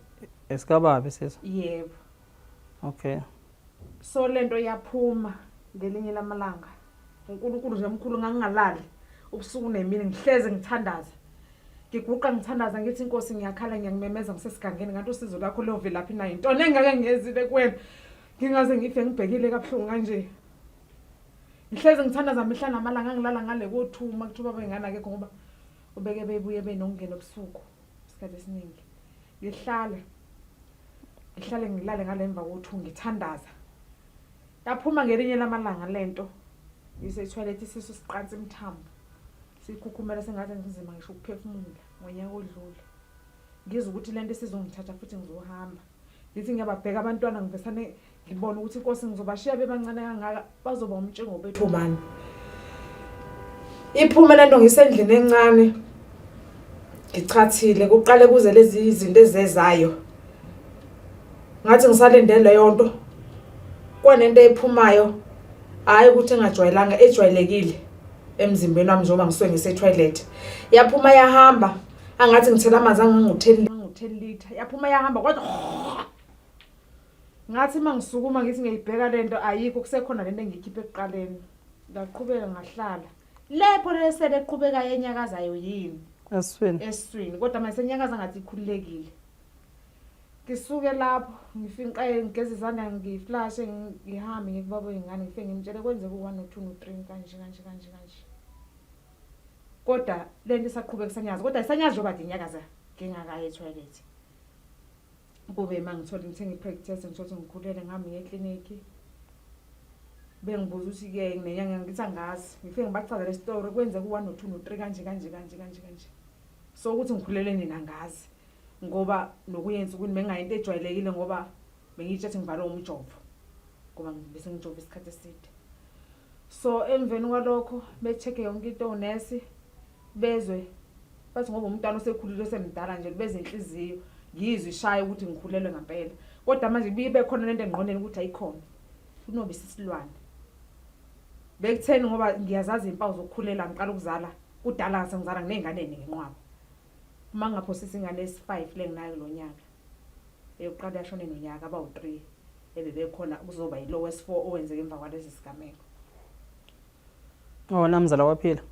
esikababi sesa. Yebo. Okay. So lento yaphuma ngelinye lamalanga. uNkulunkulu nje omkhulu ngangingalali ubusuku nemini ngihleze ngithandaza. Ngiguqa ngithandaza ngithi inkosi ngiyakhala ngiyakumemeza ngisesigangeni ngathi usizo lwakho luyovelaphi na yintoni engake ngiyenzile kuwena ngingaze ngife ngibhekile kabuhlungu kanje. Ngihlezi ngithandaza mihla namalanga ngilala ngale kothuma kuthiwa baba ingane akekho ngoba ubeke bebuye benokungena ebusuku isikhathi esiningi. Ngihlala ngihlale ngilale ngale emva kothi ngithandaza. Yaphuma ngelinye lamalanga lento ngise-toilet isisu siqansa imithambo sikhukhumela sengathi nginzima ngisho ukuphefumula ngonyaka odlule. Ngizwa ukuthi lento isizongithatha futhi ngizohamba. Ngithi ngiyababheka abantwana ngivesane ngibone ukuthi inkosi ngizobashiya bebancane kangaka bazoba umtshingo bethu bani. Iphume lento ngisendlini encane ngichathile kuqale kuze lezi izinto ezezayo. Ngathi ngisalinde leyo nto kwanento ephumayo hayi ukuthi engajwayelanga ejwayelekile emzimbeni wami njengoba ngisuke ngise-toilet. Yaphuma yahamba angathi ngithela amanzi angangu-10 litre yaphuma yahamba kodwa ngathi uma ngisukuma ngithi ngiyayibheka le nto ayikho kusekhona le nto engiyikhiphe ekuqaleni ngaqhubeka ngahlala lepho lesele eqhubekayo enyakazayo yini esiswini esiswini kodwa manje senyakaza ngathi ikhululekile ngisuke lapho ngifinqe ngigeze izandla ngiflashe ngihambe ngikubaba ingane ngifike ngimtshele kwenzeka u-one no-two no-three kanje kanje kanje kanje kodwa lento isaqhubeka isanyaza kodwa isanyaza njengoba kade inyakaza ngingakayi ethoyilethi kube uma ngithole ngithenga i-practice ngithole ukuthi ngikhulele ngihambe ngiye eklinikhi bengibuza ukuthi-ke nginenyanga ngithi angazi ngifike ngibachazele isitori kwenzeka u-one no-two no-three kanje kanje kanje kanje kanje so ukuthi ngikhulele nini angazi ngoba nokuya ensukwini bengingayinto ejwayelekile ngoba bengiyitshe ukuthi ngivalwe umjovo ngoba bese ngijova isikhathi eside So emveni kwalokho be-check-e yonke into onesi bezwe bathi ngoba umntwana osekhulile osemdala nje beze inhliziyo ngiyizwe ishaya ukuthi ngikhulelwe ngampela kodwa manje kubuye ibe khona lento engqondweni ukuthi ayikhona kunobe isisilwane bekutheni ngoba ngiyazazi izimpawu zokukhulela ngiqala ukuzala kudala sengizala nginey'ngane eningi nqwaba uma ngingaphosisa ingane esi-five le nginayo kulo nyaka eyokuqala yashone nonyaka abawu-three ebebekhona kuzoba yilo wesi-four owenzeka emva kwalesi sigameko. Oh, namzala waphila.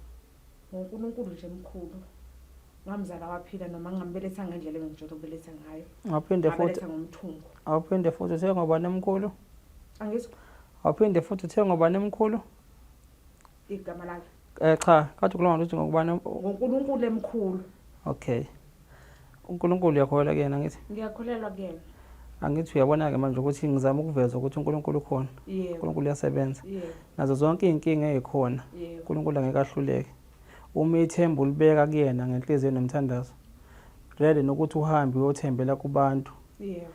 NgoNkulunkulu nje mkhulu. Ngamzala waphila noma ngingambeletha ngendlela ebengijwayele ukubeletha ngayo. Waphinde futhi Ngabeletha ngomthungo. Awuphinde futhi uthe ngobani emkhulu? Angizwa Awuphinde futhi uthe ngobani emkhulu? igama lakhe. Eh cha, kade ukhuluma ukuthi ngokubani NgoNkulunkulu emkhulu. Okay. uNkulunkulu uyakholelwa kuyena ngithi? Ngiyakholelwa kuyena. Angithi uyabona-ke manje ukuthi ngizama ukuveza ukuthi uNkulunkulu ukhona. Yebo. uNkulunkulu uyasebenza. Yebo. Nazo zonke iy'nkinga ey'khona, Yebo. uNkulunkulu angeke ahluleke. Uma ithemba ulibeka kuyena ngenhliziyo nomthandazo, rather nokuthi uhambe uyothembela kubantu. Yebo.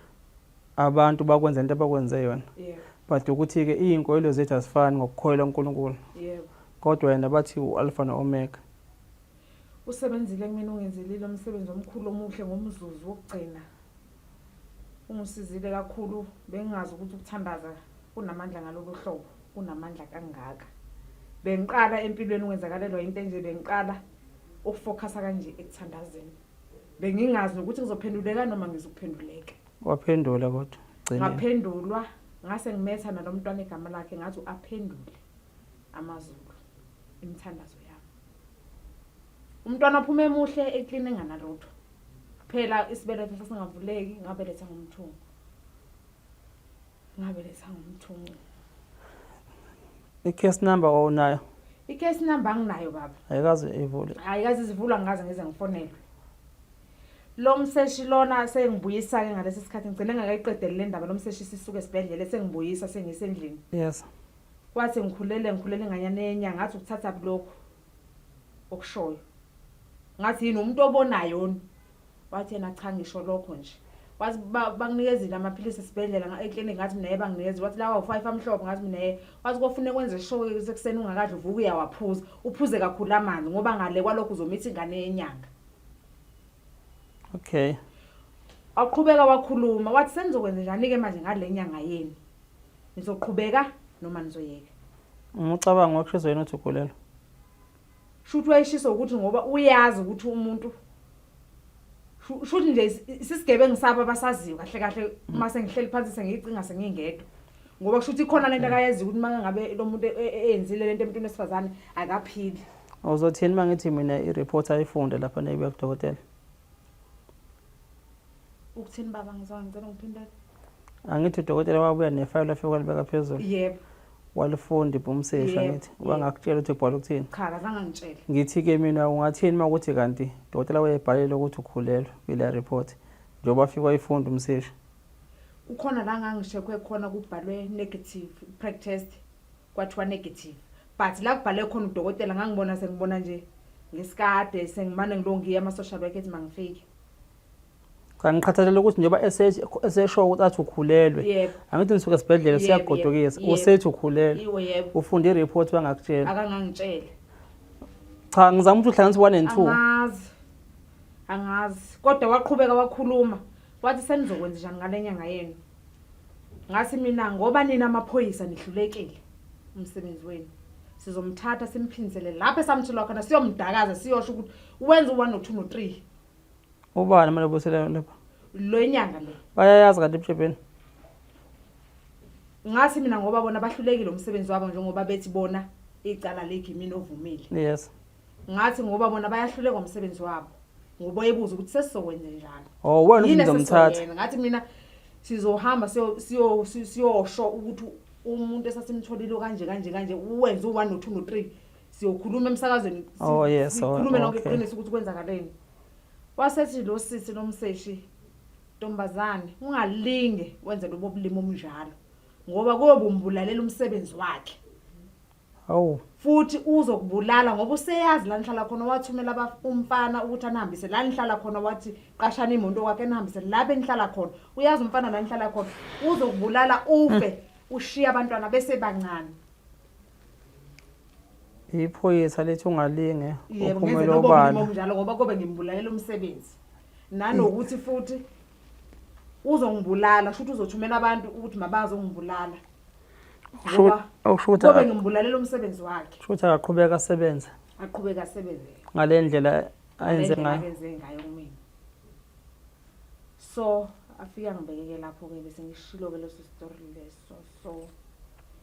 Abantu bakwenza into abakwenze yona. Yebo. But ukuthi-ke iy'nkolelo zethu azifani ngokukholelwa kuNkulunkulu. Yebo. Kodwa yena bathi u-Alpha no-Omega. Usebenzile kumina ungenzelile umsebenzi omkhulu omuhle ngomzuzu wokugcina. Ungisizile kakhulu bengingazi ukuthi ukuthandaza kunamandla ngalolu hlobo, kunamandla kangaka. Bengiqala empilweni ukwenzakalelwa into enje bengiqala ukufokhasa kanje ekuthandazeni. Bengingazi nokuthi ngizophenduleka noma ngizukuphenduleka. Waphendula kodwa gcineni. Ngaphendulwa ngase ngimetha nalomntwana igama lakhe ngathi aphendule amaZulu imithandazo yami. Umntwana waphuma emuhle eclean enganalutho. Phela isibeletho sasingavuleki ngabeletha ngomthungo. Ngabeletha ngomthungo. I-case number wawunayo? I-case number anginayo baba. Ayikaze ivule. Ayikaze izivulwa ngaze ngize ngifonelwe. Lo mseshi lona sengibuyisa ke ngalesi sikhathi ngigcine ngakayiqedeli le ndaba lo mseshi sisuke esibhedlela sengibuyisa sengisendlini. Yes. Wathi ngikhulele ngikhulele inganyana yenyanga ngathi ukuthatha kulokhu okushoyo. Ngathi yini umuntu obonayo ni? Wathi yena cha ngisho lokho nje. Wathi bakunikezile amaphilisi esibhedlela eklinikhi ngathi mina yebo banginikeza. Wathi lawa u-five amhlophe ngathi mina yebo. Wathi kofuneka wenze sure ekuseni ungakadli uvuke uyawaphuza. Uphuze kakhulu amanzi ngoba ngale kwalokho uzomitha ingane yenyanga. Okay. Waqhubeka wakhuluma wathi senizokwenza njani-ke manje ngale nyanga yenu? Nizoqhubeka noma nizoyeka? Umucabango wakushiswa yini uthi ukhulelwe? Shuthi wayeshiswa ukuthi ngoba uyazi ukuthi umuntu shuthi nje sisigebengu sabo abasaziyo kahle kahle uma sengihleli phansi sengiyicinga sengingedwa ngoba kusho ukuthi ikhona lento akayaziyo ukuthi uma ngabe lo muntu eyenzile lento emntwini wesifazane akaphili. Uzothini uma ngithi mina i-report ayifunde lapha neyibuya kudokotela? Ukuthini baba ngizwa ngicela ungiphindele. Angithi udokotela wabuya nefayela wafika walibeka phezulu. Yebo. Walifunda ibhumsesha Yebo, ngithi yebo. wangakutshela ukuthi kubhala ukuthini. Cha akazange angitshele. Ngithi-ke mina ungathini uma ukuthi kanti udokotela wayebhalile ukuthi ukhulelwe kule report njengoba afika wayifunda umsesha. Kukhona la ngangishekhwe khona kubhalwe negative preg test kwathiwa negative but la kubhale khona udokotela ngangibona sengibona nje ngesikade sengimane ngilo ngiya ama-social worker ethi mangifike. Cha ngiqhathalela ukuthi njengoba esesho ukuthi athi ukhulelwe. Yebo. Angithi nisuka esibhedlela Yebo, siyagodokisa. yebo. Usethi ukhulelwe. Iwo yebo. Ufunde i-report wangakutshela. Akangangitshele. Cha ngizama ukuthi uhlanganise 1 and 2. Angazi. Angazi. Kodwa waqhubeka wakhuluma. Wathi senizokwenza njani ngale nyanga yenu. Ngathi mina ngoba nina amaphoyisa nihlulekile umsebenzi wenu. Sizomthatha simphindisele lapho esamthola khona siyomdakaza siyosho ukuthi wenza u-1 no 2 no 3. Ubani manje obusele lapha? Lo nyanga le. Bayayazi kanti ebushebeni. Ngathi mina ngoba bona bahlulekile umsebenzi wabo njengoba bethi bona icala lekhi mina ovumile. Yes. Ngathi ngoba bona bayahluleka umsebenzi wabo. Ngoba ebuza ukuthi sesizokwenza njani. Oh wena Yini uzomthatha. esesizoyenza? Ngathi mina sizohamba siyo siyo siyosho ukuthi umuntu esasimtholile kanje kanje kanje uwenze u1 no 2 no 3 siyokhuluma emsakazweni Oh, yes, oh, sikhulume lonke okay. iqiniso ukuthi kwenzakaleni. Wasethi lo sisi lomseshi ntombazane ungalinge wenze lobo bulimi obunjalo ngoba kuyobe umbulalela umsebenzi wakhe. Hawu. Futhi uzokubulala ngoba useyazi la nihlala khona wathumela umfana ukuthi anihambise la nihlala khona wathi qashani imoto kwakhe anihambise la benihlala khona. Uyazi umfana la nihlala khona uzokubulala ufe ushiya abantwana besebancane. Iphoyisa lithi ungalinge Yebo uphumele ngenze lobo obala. bulimi obunjalo ngoba kobe ngimbulalela umsebenzi. Nanokuthi futhi uzongibulala shuthi uzothumela abantu ukuthi mabazongibulala. Ngoba Okusho ukuthi kobe ngimbulalela umsebenzi wakhe. kusho ukuthi akaqhubeka asebenze Aqhubeke asebenze. ngale ndlela ayenze Ngendlela ngayo. akenze ngayo kumina. So afika ngibekeke lapho ke bese ngishilo ke leso story leso. So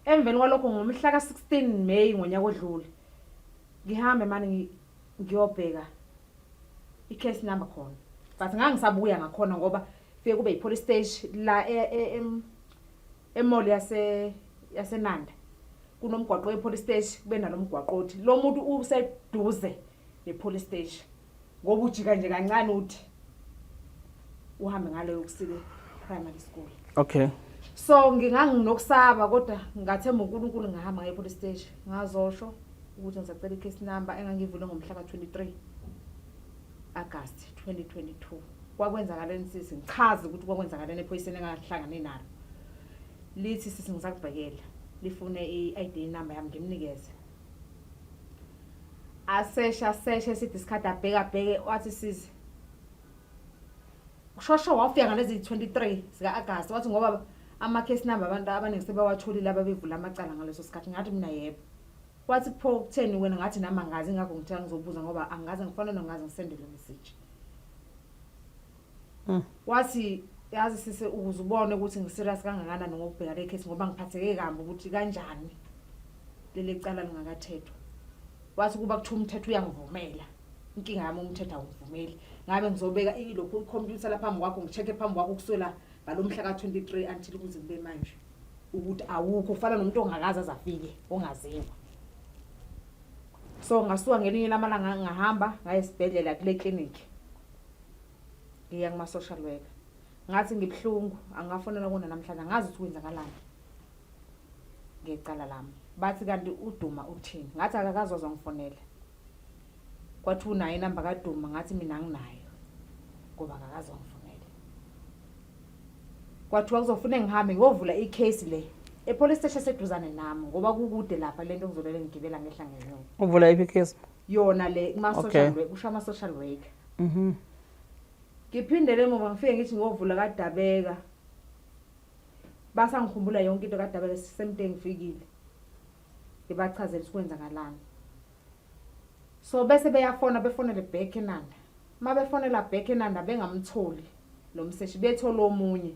emveni kwalokho ngomhla ka-16 May ngonyaka odlule ngihambe manje ngiyobheka i-case number khona but ngangisabuya ngakhona ngoba fike kube yi-police station la emall yase yaseNanda kunomgwaqo we-police station kube nalomgwaqo othi lo muntu useduze ne-police station ngoba ujika nje kancane uthi uhambe ngaleyo kusile primary school. Okay. So nginganginokusaba kodwa ngathemba uNkulunkulu ngahamba ngaye police station ngazosho ukuthi ngisacela i-case number engangivule ngomhla ka-23 August 2022. Kwakwenzakaleni sisi ngichaze ukuthi kwakwenzakaleni ephoyiseni engahlangane nalo. Lithi sisi ngisakubhekela lifune i-ID number yami ngimnikeze. Asesha aseshe sithi isikhathi abheke abheke wathi sisi ushosho wafika ngalezi 23 zika August wathi ngoba ama case number abantu abaningi sebewatholile ababevula amacala ngaleso sikhathi ngathi mina yebo. Wathi pho kutheni wena ngathi nami angazi ngakho ngithe ngizobuza ngoba angaze ngifonele ngaze ngisendele message. Wathi yazi sisi ukuze ubone ukuthi ngiserious kangakanani ngokubheka le case ngoba ngiphatheke kambi ukuthi kanjani leli cala lingakathethwa. Wathi kuba kuthiwa umthetho uyangivumela. Inkinga yami umthetho awungivumeli. Ngabe ngizobeka ilokhu ikhompyutha lapha phambi kwakho ngicheck phambi kwakho kusukela ngalomhla ka-23 until kuze kube manje ukuthi awukho ufana nomuntu ongakaze azafike ongaziwa. So ngasuka ngelinye lamalanga ngahamba ngaye esibhedlela kule clinic. Ngiya kuma social worker. Ngathi ngibuhlungu angafonela kona namhlanje angazi ukuthi kwenzakalani ngecala lami. Bathi kanti uDuma uthini? Ngathi akakaze wazongifonela. Kwathi unayo inamba kaDuma ngathi mina anginayo ngoba akakaze wangifonela. Kwathiwa kuzofuna ngihambe ngiyovula icase le epolice station eseduzane nami ngoba kukude lapha lento ngizolele ngigibela ngehla ngenyuka. Uvula iphi case? Yona le kuma social worker, kusho ama social worker. Ngiphindele emuva ngifike ngithi ngiyovula kaDabeka. Basangikhumbula yonke into kaDabeka same day ngifikile. Ngibachazela ukuthi kwenzakalani. So bese beyafona befonele back eNanda. Mabefonela back eNanda bengamtholi lo mseshi bethola omunye.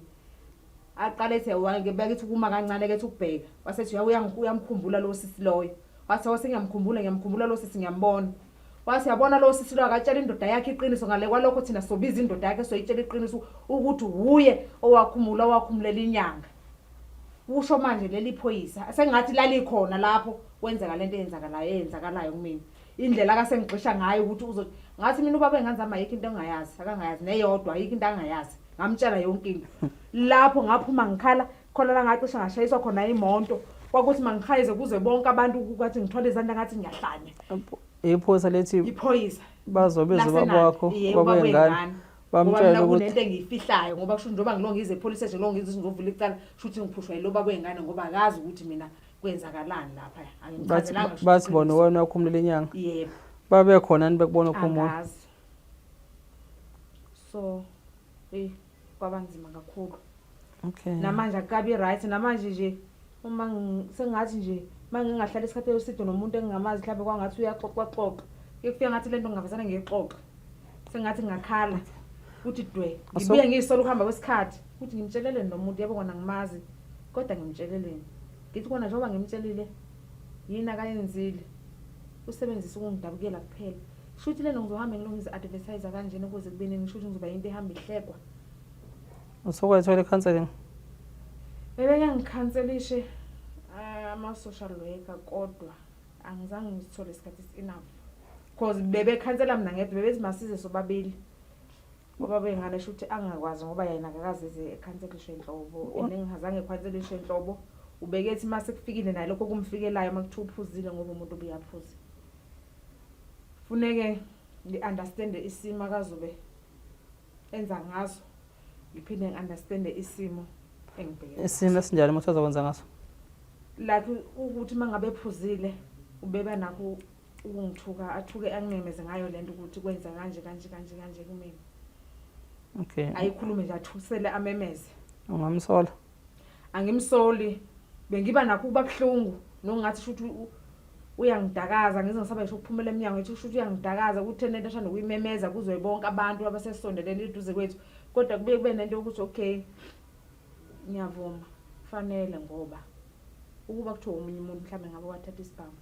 Aqale ethi wange bekithi kuma kancane kethi ukubheka. Wasethi uyamkhumbula lo sisi loyo. Wathi wase ngiyamkhumbula, ngiyamkhumbula lo sisi, ngiyambona. Wathi yabona lo sisi lo akatshela indoda yakhe iqiniso, ngale kwalokho thina sobiza indoda yakhe soyitshela iqiniso ukuthi wuye owakhumula owakhumulela inyanga. Usho manje leli phoyisa sengathi lalikhona lapho kwenzeka lento eyenzakalayo eyenzakalayo kumina. Indlela akasengigxisha ngayo ukuthi uzo ngathi mina ubaba engane zami ayikho into engayazi, akangayazi neyodwa, ayikho into angayazi. Ngamtshela yonke into. Lapho ngaphuma ngikhala khona la ngacishe ngashayiswa khona imoto. Kwakuthi mangihayize kuze bonke abantu kwathi ngithwale izandla ngathi ngiyahlanya. Iphoyisa lethi Iphoyisa bazobiza ubaba wakho, Yebo, ubaba ubaba wengane, wengane. Ngoba bamtshela mina ukuthi kunento engiyifihlayo ngoba kusho njengoba ngilo ngize epolice station lo ngize ngizovula icala shuthi ngiphushwa yilo baba wengane ngoba akazi ukuthi mina kwenzakalani lapha. Bathi Angimchazelanga shuthi bathi bona iqiniso. wena wakhumulela inyanga. Yebo. Babe khona ni bekubona ukhumula? Angazi. So eh kwaba nzima kakhulu. Okay. Namanje akukabi right, namanje nje uma sengathi nje mangingahlala isikhathi eside nomuntu engingamazi mhlawumbe kwangathi uyaxoxa xoxa. Kufika ngathi lento ngingavesana ngiyixoxa. Sengathi ngingakhala kuthi dwe. Ngibuye ngiyisola ukuhamba kwesikhathi ukuthi ngimtsheleleni nomuntu, yebo kona ngimazi kodwa ngimtsheleleni. Ngithi kona njengoba ngimtshelile yini akayenzile. Usebenzisa ukungidabukela kuphela. Shuthi lento ngizohamba ngilungise advertise kanjena ukuze kube nini, shuthi ngizoba into ehamba ihlekwa. Usukwayithola i-counseling? Bebeke ngikhanselishe ama-social worker kodwa angizange ngisithole isikhathi enough. Cause bebekhansela mina ngedwa, bebethi masize sobabili. Ngoba bengane shuthi angakwazi ngoba yena akakaze ekhanselishwe inhlobo. And engingazange ekhanselishwe inhlobo. Ubekethi mase kufikile naye lokho kumfikelayo makuthiwa uphuzile ngoba umuntu ubuyaphuza. Funeke ngi-understande isimo akazobe enza ngaso, ngiphinde ngi-understande isimo engibhekene Isimo esinjani umuntu azokwenza ngaso? Like ukuthi uma ngabe ephuzile ubeba nakho ukungithuka, athuke angimemeze ngayo lento ukuthi kwenza kanje kanje kanje kanje kumina. Okay. Ayikhulume nje athusele amemeze. Ungamsola? Angimsoli, bengiba nakho ukuba buhlungu nongathi shuthi uyangidakaza, ngize ngisaba ngisho ukuphumela emnyango ngithi shuthi uyangidakaza ukuthi nento eshanda ukuyimemeza kuzwe bonke abantu abasesondelene eduze kwethu, kodwa kubuye kube nento yokuthi okay ngiyavuma kufanele ngoba ukuba kuthiwa omunye umuntu mhlawumbe ngabe wathatha isibhamu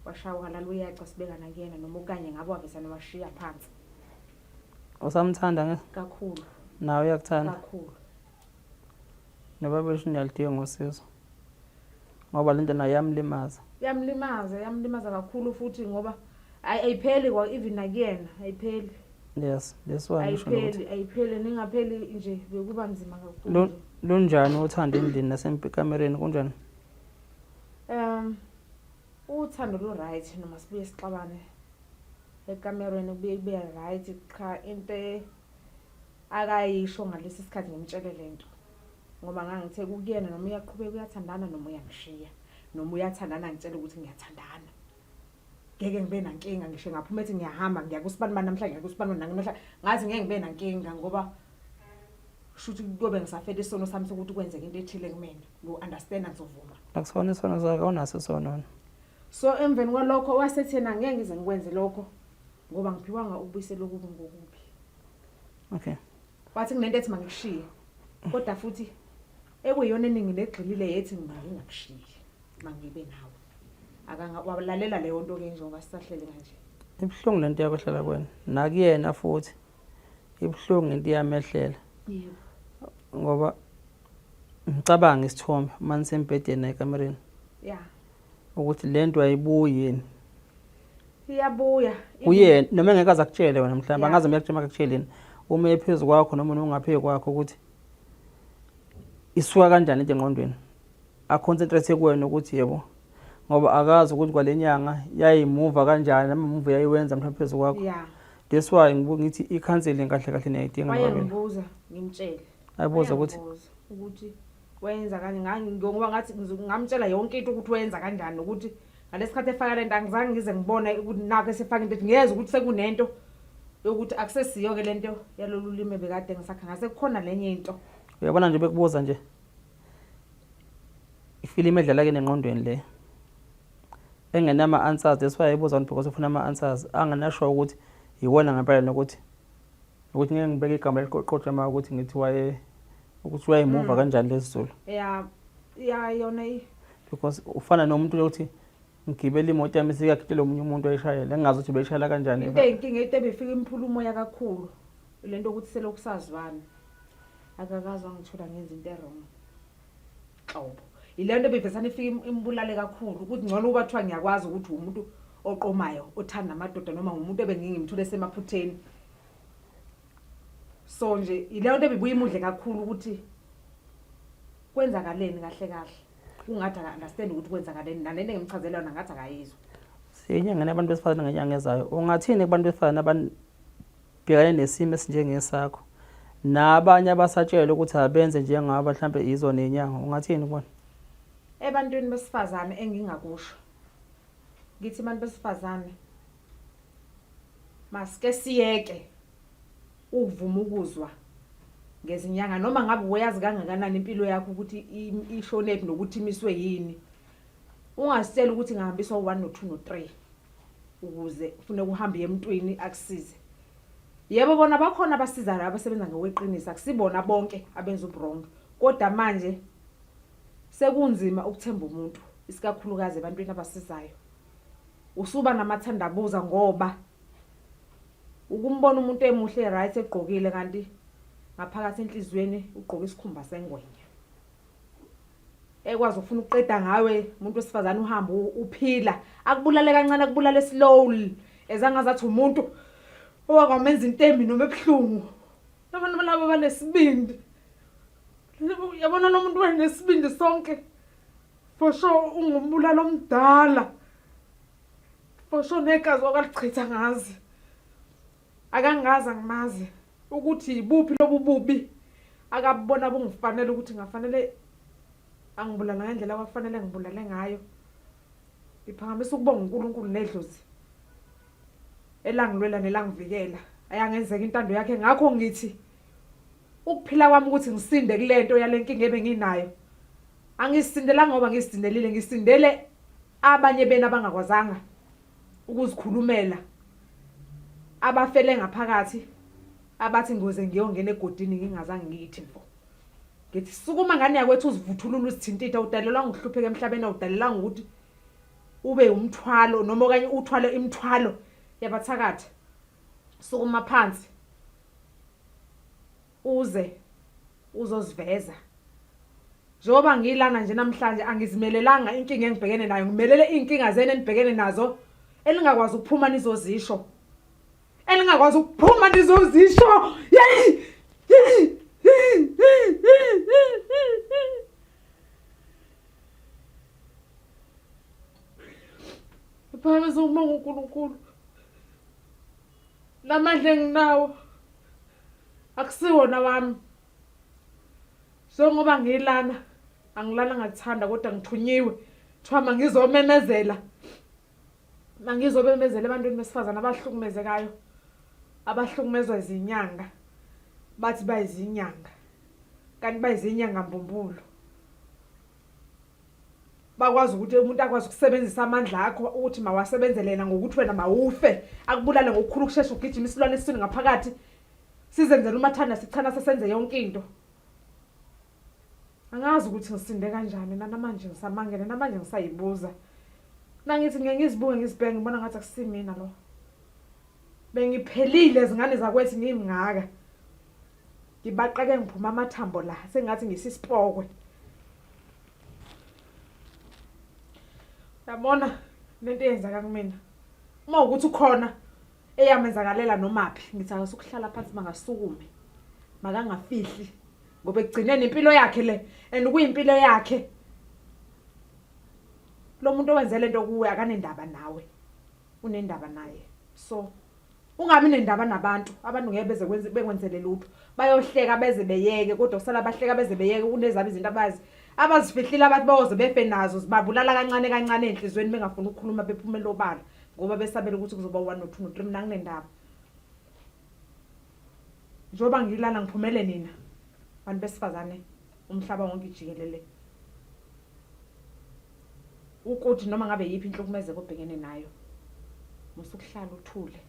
washawa walala uyaca sibeka nakuyena noma okanye ngabe wavesane washiya phansi. Usamthanda nge? Kakhulu. Nawe uyakuthanda? Kakhulu. Nobaba niyaludinga usizo ngoba lento nayo iyamlimaza. Iyamlimaza, iyamlimaza kakhulu futhi ngoba ayipheli kwa even nakuyena ayipheli. Yes, that's why ngisho nokuthi Ayipheli, ayipheli, ningapheli nje bekuba nzima kakhulu. Lunjani uthando endlini nasekamereni, kunjani? Uthando lu right noma sibuye sixabane ekamereni kubuye kube right, cha into akayisho ngalesi sikhathi ngimtshele lento ngoba ngangithe kukuyena noma uyaqhubeka uyathandana noma uyangishiya noma uyathandana ngitshela ukuthi ngiyathandana ngeke ngibe nankinga ngisho ngaphuma ethi ngiyahamba ngiya kusibanibani namhlanje ngiya kusibanibani namhlanje ngathi ngeke ngibe nankinga ngoba shuthi kuyobe ngisafela isono sami sokuthi kwenzeke into ethile kumina ngiyo-understand ngizovuma. Akusona isono sakho, awunaso isono wena. So emveni kwalokho wasethi yena ngeke ngize ngikwenze lokho ngoba ngiphiwanga ukubuyisela okubi ngokubi. Okay. Wathi kunento ethi mangikushiye kodwa futhi ekuyiyona eningi negxilile yethi mangingakushiyi mangibe nawe. Akanga walalela leyo nto ke njengoba sisahlele kanje. Ibuhlungu lento yakwehlela kwena nakuyena futhi ibuhlungu into iyamehlela. Yebo. Ngoba ngicabanga isithombe uma nisembhedeni ekamereni. Yeah. Ukuthi lento ayibuyi yini. Iyabuya. Kuyena noma engeke aze akutshele wena mhlawumbe angaze ngiyakutshela akakutsheleni. Uma ephezu kwakho noma ungaphezu kwakho ukuthi isuka kanjani into engqondweni. A-concentrate kuwena ukuthi yebo ngoba akazi ukuthi kwalenyanga yayimuva kanjani noma muva yayiwenza mhlawumbe phezu kwakho. Yeah. That's why ngibuka ngithi i-counseling kahle kahle niyayidinga nobabili. Wayengibuza ngimtshele. Ayibuza ukuthi Wayengibuza ukuthi wenza kanjani ngoba ngathi ngamtshela yonke into ukuthi wenza kanjani nokuthi ngalesikhathi efaka lento angizange ngize ngibone ukuthi nakho esefaka into ngiyeza ukuthi sekunento yokuthi akusesiyo ke lento yalolu limi bekade ngisakha ngase kukhona lenye into. Uyabona nje bekubuza nje ifilimu edlala ke nengqondweni le engenama answers, that's why ebuza because ufuna ama answers anganasho ukuthi yiwona ngempela nokuthi ukuthi ngeke ngibeke igama eliqoqotsha ma ukuthi ngithi waye ukuthi wayemuva kanjani lesizulu. Yeah, yeah yona because ufana nomuntu ukuthi Ngigibele imoto yami isikagibele omunye umuntu ayishayela, engingazi ukuthi ubeyishayela kanjani. Into eyinkinga into ebifika imphula umoya kakhulu lento ukuthi selokhu sazwana akakaze wangithola ngenza into e-wrong nhlobo. Yile nto ebivesane ifike imbulale kakhulu ukuthi ngcono ukuba kuthiwa ngiyakwazi ukuthi umuntu oqomayo othanda amadoda noma ngumuntu ebengingimthule esemaphutheni. So nje yileyo nto ebibuye imudle kakhulu ukuthi kwenzakaleni kahle kahle. Kungathi aka-understand ukuthi kwenzakaleni nalento engimchazela yona ngathi akayizwa. Siyinyangeni abantu besifazane ngenyanga ezayo. Ungathini kubantu besifazane ababhekane nesimo esinjengesakho? Nabanye abasatshelwe ukuthi abenze njengabo mhlampe yizo nenyanga. Ungathini kubona? Ebantwini besifazane engingakusho. Ngithi abantu besifazane masike siyeke ukuvuma ukuzwa ngezinyanga noma ngabe uyazi kangakanani impilo yakho ukuthi ishonephi nokuthi imiswe yini. Ungazitsheli ukuthi ngihambiswa u-1 no-2 no-3 ukuze kufuneka uhambe uye emntwini akusize. Yebo bona bakhona abasizayo abasebenza ngokweqiniso akusibona bonke abenza uburongo kodwa manje sekunzima ukuthemba umuntu isikakhulukazi ebantwini abasizayo. Usuba namathandabuza ngoba ukumbona umuntu emuhle right egqokile kanti ngaphakathi enhliziyweni ugqoke isikhumba sengwenya. Ekwazi ukufuna ukuqeda ngawe umuntu wesifazane uhamba uphila akubulale kancane akubulale slowly ezangazathi umuntu owakwamenza into embi noma ebuhlungu. Abantu laba banesibindi. Yabona lo muntu wayenesibindi sonke. For sure ungumbulali omdala. For sure negazi wakalichitha ngazi. Akangazi angimazi ukuthi yibuphi lobu bubi akabubona bungifanele ukuthi ngafanele angibulala ngendlela kwafanele ngibulale ngayo. Ngiphakamisa ukubonga uNkulunkulu nedlozi elangilwela nelangivikela. Ayangenzeka intando yakhe ngakho ngithi ukuphila kwami ukuthi ngisinde kulento yalenkinga ebenginayo. Angisindelanga ngoba ngisindelile, ngisindele abanye benu abangakwazanga ukuzikhulumela abafele ngaphakathi abathi ngoze ngiyongena egodini ngingazange ngiyithi mfo. Ngithi sukuma ngane yakwethu uzivuthulule uzithintitha udalelwanga ukuhlupheka emhlabeni awudalelwanga ukuthi ube umthwalo noma okanye uthwale imithwalo yabathakathi. Sukuma phansi uze uzoziveza. Njengoba ngilana nje namhlanje angizimelelanga inkinga engibhekene nayo ngimelele iy'nkinga zenu enibhekene nazo elingakwazi ukuphuma nizozisho elingakwazi ukuphuma nizozisho yeyi Phakamisa ukubonga uNkulunkulu. Lamandla enginawo akusiwona wami. Njengoba ngilana angilana ngakuthanda kodwa ngithunyiwe kuthiwa mangizomemezela mangizomemezela ebantwini besifazane abahlukumezekayo abahlukumezwa izinyanga bathi bayizinyanga kanti bayizinyanga mbumbulu bakwazi ukuthi umuntu akwazi ukusebenzisa amandla akho ukuthi mawasebenzele yena ngokuthi wena mawufe akubulale ngokukhulu ukushesha ugijima isilwane esiswini ngaphakathi sizenzela umathanda sichana sesenze yonke into angazi ukuthi ngisinde kanjani nanamanje ngisamangele namanje ngisayibuza nangithi ngeke ngizibuke ngizibheke ngibona ngathi akusimina lo bengiphelile zingane zakwethu ngimngaka ngibaqeke ngiphuma amathambo la sengathi ngisisipokwe yabona lento eyenzeka kumina uma ukuthi ukhona eyamenzakalela nomaphi ngithi akasukuhlala phansi makasukume makangafihli ngoba ekugcineni impilo yakhe le and kuyimpilo yakhe lo muntu owenze lento kuwe akanendaba nawe unendaba naye so ungabi nendaba nabantu abantu ngeke beze kwenze bekwenzele lutho bayohleka beze beyeke kodwa kusala bahleka beze beyeke kunezabo izinto abazi abazifihlile abantu bayoze befe nazo zibabulala kancane kancane enhlizweni bengafuni ukukhuluma bephumela obala ngoba besabela ukuthi kuzoba 1 no 2 no 3 mina nginendaba njengoba ngilana ngiphumele nina bantu besifazane umhlaba wonke jikelele ukuthi noma ngabe yiphi inhlukumezeko obhekene nayo musukuhlala uthule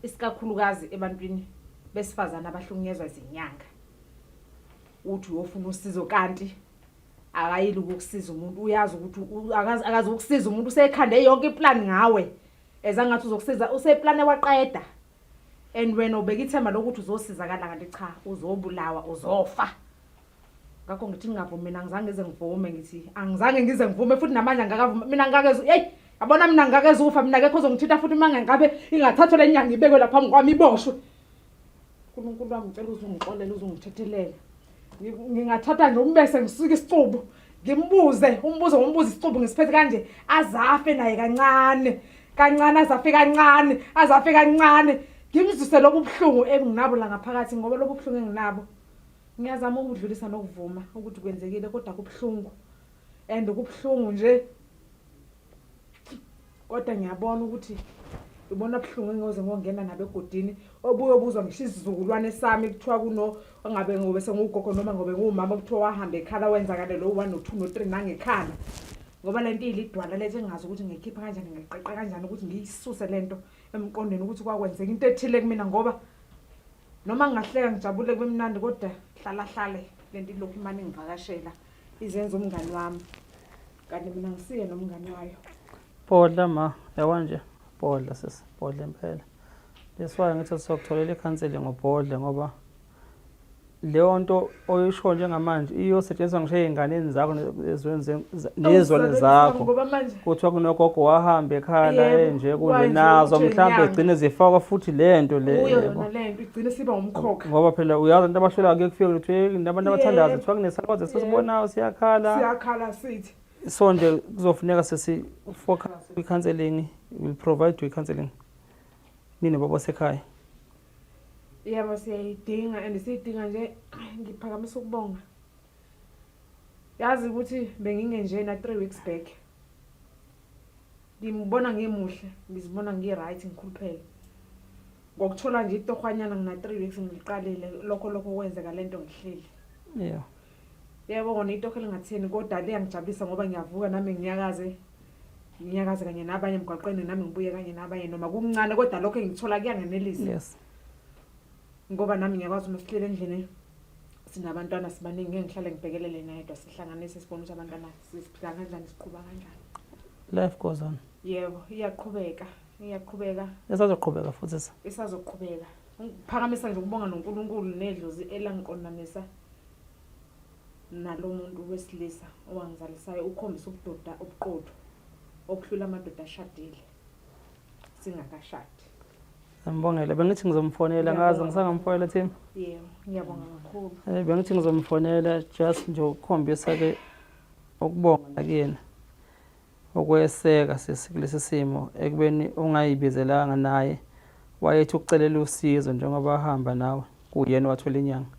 isikakhulukazi ebantwini besifazane abahlukunyezwa izinyanga uthi uyofuna usizo kanti Akayili ukukusiza umuntu, uyazi ukuthi akazi ukusiza umuntu, usekhande yonke iplan ngawe. Ezangathi uzokusiza, useplane waqeda. And wena ubeka ithemba lokuthi uzosizakala kanti cha, uzobulawa, uzofa. Ngakho ngithi ngingavumi mina, angizange ngize ngivume, ngithi angizange ngize ngivume futhi namanje angikavumi mina, ngikakeze. Hey, yabona mina ngikakeze ufa mina, akekho ozongithinta futhi uma ngabe ingathathwa le nyanga ibekwe lapha phambi kwami iboshwe. uNkulunkulu wami, ngicela uzungixolela, uzungithethelela. Ngingathatha nje umbese ngisuke isicubu ngimbuze umbuzo, ngombuzo isicubu ngisiphethe kanje, azafe naye kancane kancane, azafe kancane, azafe kancane, ngimzwise lobu buhlungu enginabo la ngaphakathi, ngoba lobu buhlungu enginabo ngiyazama ukudlulisa nokuvuma ukuthi kwenzekile, kodwa kubuhlungu and kubuhlungu nje, kodwa ngiyabona ukuthi ibona buhlungu engoze ngongena nabo egodini obuye obuzwa ngisho isizukulwane sami kuthiwa kuno ongabe ngobe sengugogo noma ngobe nguwumama kuthiwa wahamba ekhala wenzakale lo 1 no 2 no 3 nangekhala, ngoba lento iyilidwala lethu engingazi ukuthi ngiyikhipha kanjani, ngiqeqe kanjani ukuthi ngiyisuse lento emqondweni ukuthi kwakwenzeka into ethile kumina, ngoba noma ngingahleka ngijabule kube mnandi, kodwa hlala hlale lento ilokhu imane ingivakashela izenza umngani wami, kanti mina ngisiye nomngani wayo. Bhodla ma, yabona nje, bhodla sisi, bhodla impela. That's why ngithi sokutholela i-counseling ubhodle, ngoba leyo nto oyisho njengamanje iyosetshenziswa ngisho ey'nganeni zakho nezwane zakho. Ngoba manje Kuthiwa kunogogo wahamba ekhala enje kunje wanje nazo ukuthi mhlawumbe inyanga. igcine zifakwa futhi le nto le, Kuyo yebo. yona le nto igcine siba umkhokha. Ngoba phela uyazi abantu abahlulayo kuye kufike kuthiwe "Hey, nabantu abathandaza kuthiwa kunesalukwazi esisibonayo siyakhala." Siyakhala sithi. So nje kuzofuneka sesi focus kwi-counseling, will provide you counseling nini baba sekhaya. Yebo, siyayidinga and siyidinga nje. Ngiphakamisa ukubonga, yazi ukuthi bengingenjena 3 weeks back, ngibona ngimuhle, ngizibona ngi-right, ngikhuluphele ngokuthola nje itohwanyana. Ngina 3 weeks ngiliqalile lokho kwenzeka lento ngihleli. Yebo, kona itoho elingatheni, kodwa liyangijabulisa ngoba ngiyavuka nami nginyakaze, nginyakaze kanye nabanye emgwaqeni, nami ngibuye kanye nabanye, noma kuncane, kodwa lokho engikuthola kuyangenelisa. Ngoba nami ngiyakwazi uma sihlele endlini sinabantwana sibaningi, ngeke ngihlale ngibhekelele nayedwa, sihlanganise sibone ukuthi abantwana siphila kanjani, siqhuba kanjani. Life goes on. Yebo, iyaqhubeka, iyaqhubeka. Isazoqhubeka futhi sa. Isazoqhubeka. Ngiphakamisa nje ukubonga noNkulunkulu nedlozi elangiqondanisa nalo muntu wesilisa owangizalisayo, ukhombisa ubudoda obuqotho obuhlula amadoda ashadile singakashadi. Ngiyambongela, bengithi ngizomfonela ngaze ngisangamfonela team. Yebo, ngiyabonga kakhulu. Bengithi ngizomfonela just nje ukukhombisa ke ukubonga nakuyena ukweseka sisi kulesi simo, ekubeni ungayibizelanga, naye wayethi ukucelela usizo njengoba ahamba nawe kuyena wathola inyanga.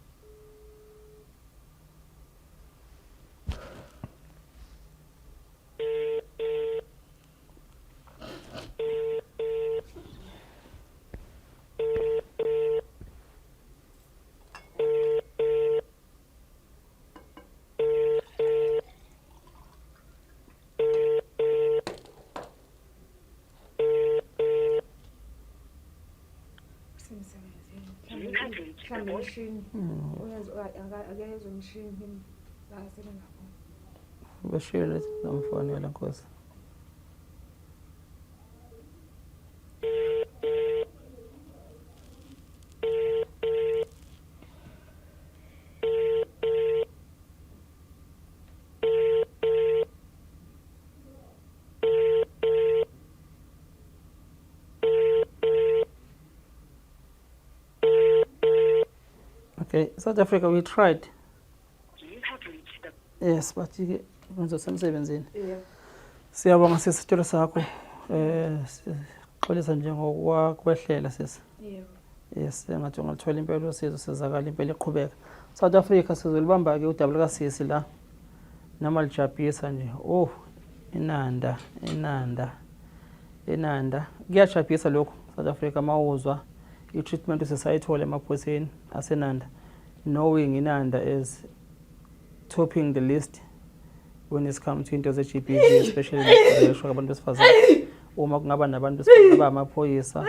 Usemsebenzini. Mhlawumbe emshini. Akayezwa emshini la asebenza khona. Bashilo lethi ngizomfonela Nkosi. Okay, South Africa, we tried. Yes, but ke ngizosemsebenzini. Siyabonga sisi isitulo sakho. Sixolisa nje ngokwakwehlela sisi. Yebo. Yes, engathi ungalithola impela usizo, sizakala impela iqhubeka. South Africa, sizolibamba ke udaba lika sisi la. Noma lijabhisa nje. Oh, inanda, inanda. Inanda. Kuyajabhisa lokho South Africa mawuzwa i-treatment usesayithola emaphoyiseni aseNanda, knowing iNanda is topping the list when it's come to into ze-GBV, especially nokureshwa kwabantu besifazane. Uma kungaba nabantu besifazane abamaphoyisa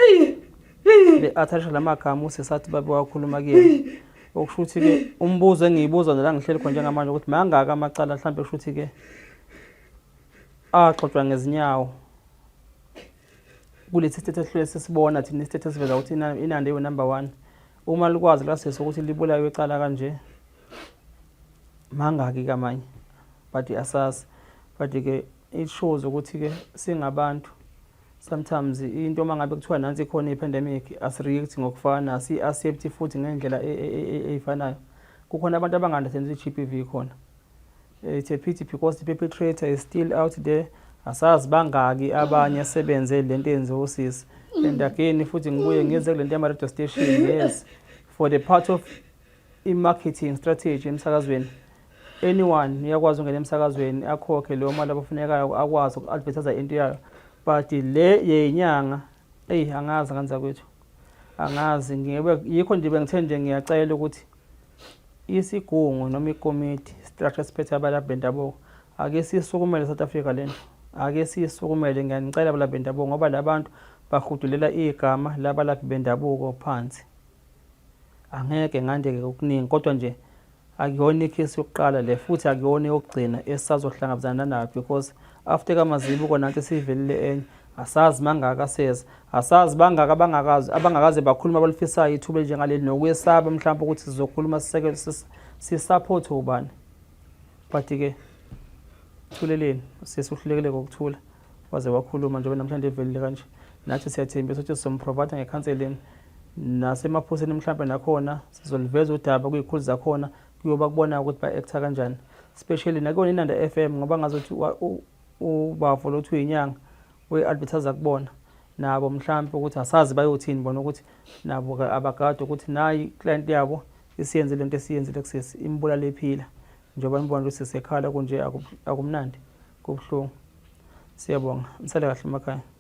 be-attach lamagama usesathi babe wakhuluma kuyena. Okusho ukuthi-ke umbuzo engiyibuza nje la ngihleli khona njengamanje ukuthi mangaka amacala mhlawumbe kusho ukuthi-ke axotshwa ngezinyawo kulesi sithethe esihlule sisibona thina isithethe esiveza ukuthi inanda iwu-number one uma likwazi lasisi ukuthi libulawe icala kanje mangaki kamanye but asazi but-ke it shows ukuthi-ke singabantu sometimes into uma ngabe kuthiwa nansi ikhona i-pandemic asireact ngokufana asiyi-accept futhi ngendlela eyifanayo kukhona abantu abanga-understand ukuthi i-G_B_V ikhona it's a pity because the perpetrator is still out there asazi bangaki abanye asebenze lento eyenziwa usisi and again futhi ngibuye ngize kule nto yama-radio station yes for the part of i-marketing strategy emsakazweni anyone uyakwazi ukungena emsakazweni akhokhe leyo mali abafunekayo akwazi uku-advertise into yayo but le yenyanga eyi angazi nganza kwethu angazi ngibe yikho nje bengithe nje ngiyacela ukuthi isigungu noma ikomiti structure esiphethe abalaphi bendabuko ake sisukumele South Africa lento ake sisukumele ngiyanicela abalaphi bendabuko ngoba labantu bahudulela igama labalaphi bendabuko phansi angeke ngandeke okuningi kodwa nje akuyona ikhesi yokuqala le futhi akuyona eyokugcina esisazohlangabezana nayo because after kamazibuko nanti sivelile enye asazi mangaka seza asazi bangaka abangakazi abangakaze bakhuluma abalifisayo ithuba elinjengaleli nokwesaba mhlawumbe ukuthi sizokhuluma sisekele sisupport ubani but ke thuleleni sesihlulekile ngokuthula waze wakhuluma njengoba namhlanje evelile kanje nathi siyathembisa ukuthi sizomprovide ngekhanseling nasemaphoseni mhlawumbe nakhona sizoliveza udaba kuy'khulu zakhona kuyoba kubona ukuthi ba-acta kanjani especially nakuyona inanda f m ngoba ngazothi ubafo lothi uyinyanga uyi-advertise kubona nabo mhlawumbe ukuthi asazi bayothini bona ukuthi nabo abagade ukuthi nayi client yabo isiyenze lento esiyenzile kusisi imbulale ephila njengoba nibona ukuthi sisekhala kunje akumnandi kubuhlungu siyabonga nisale kahle emakhaya.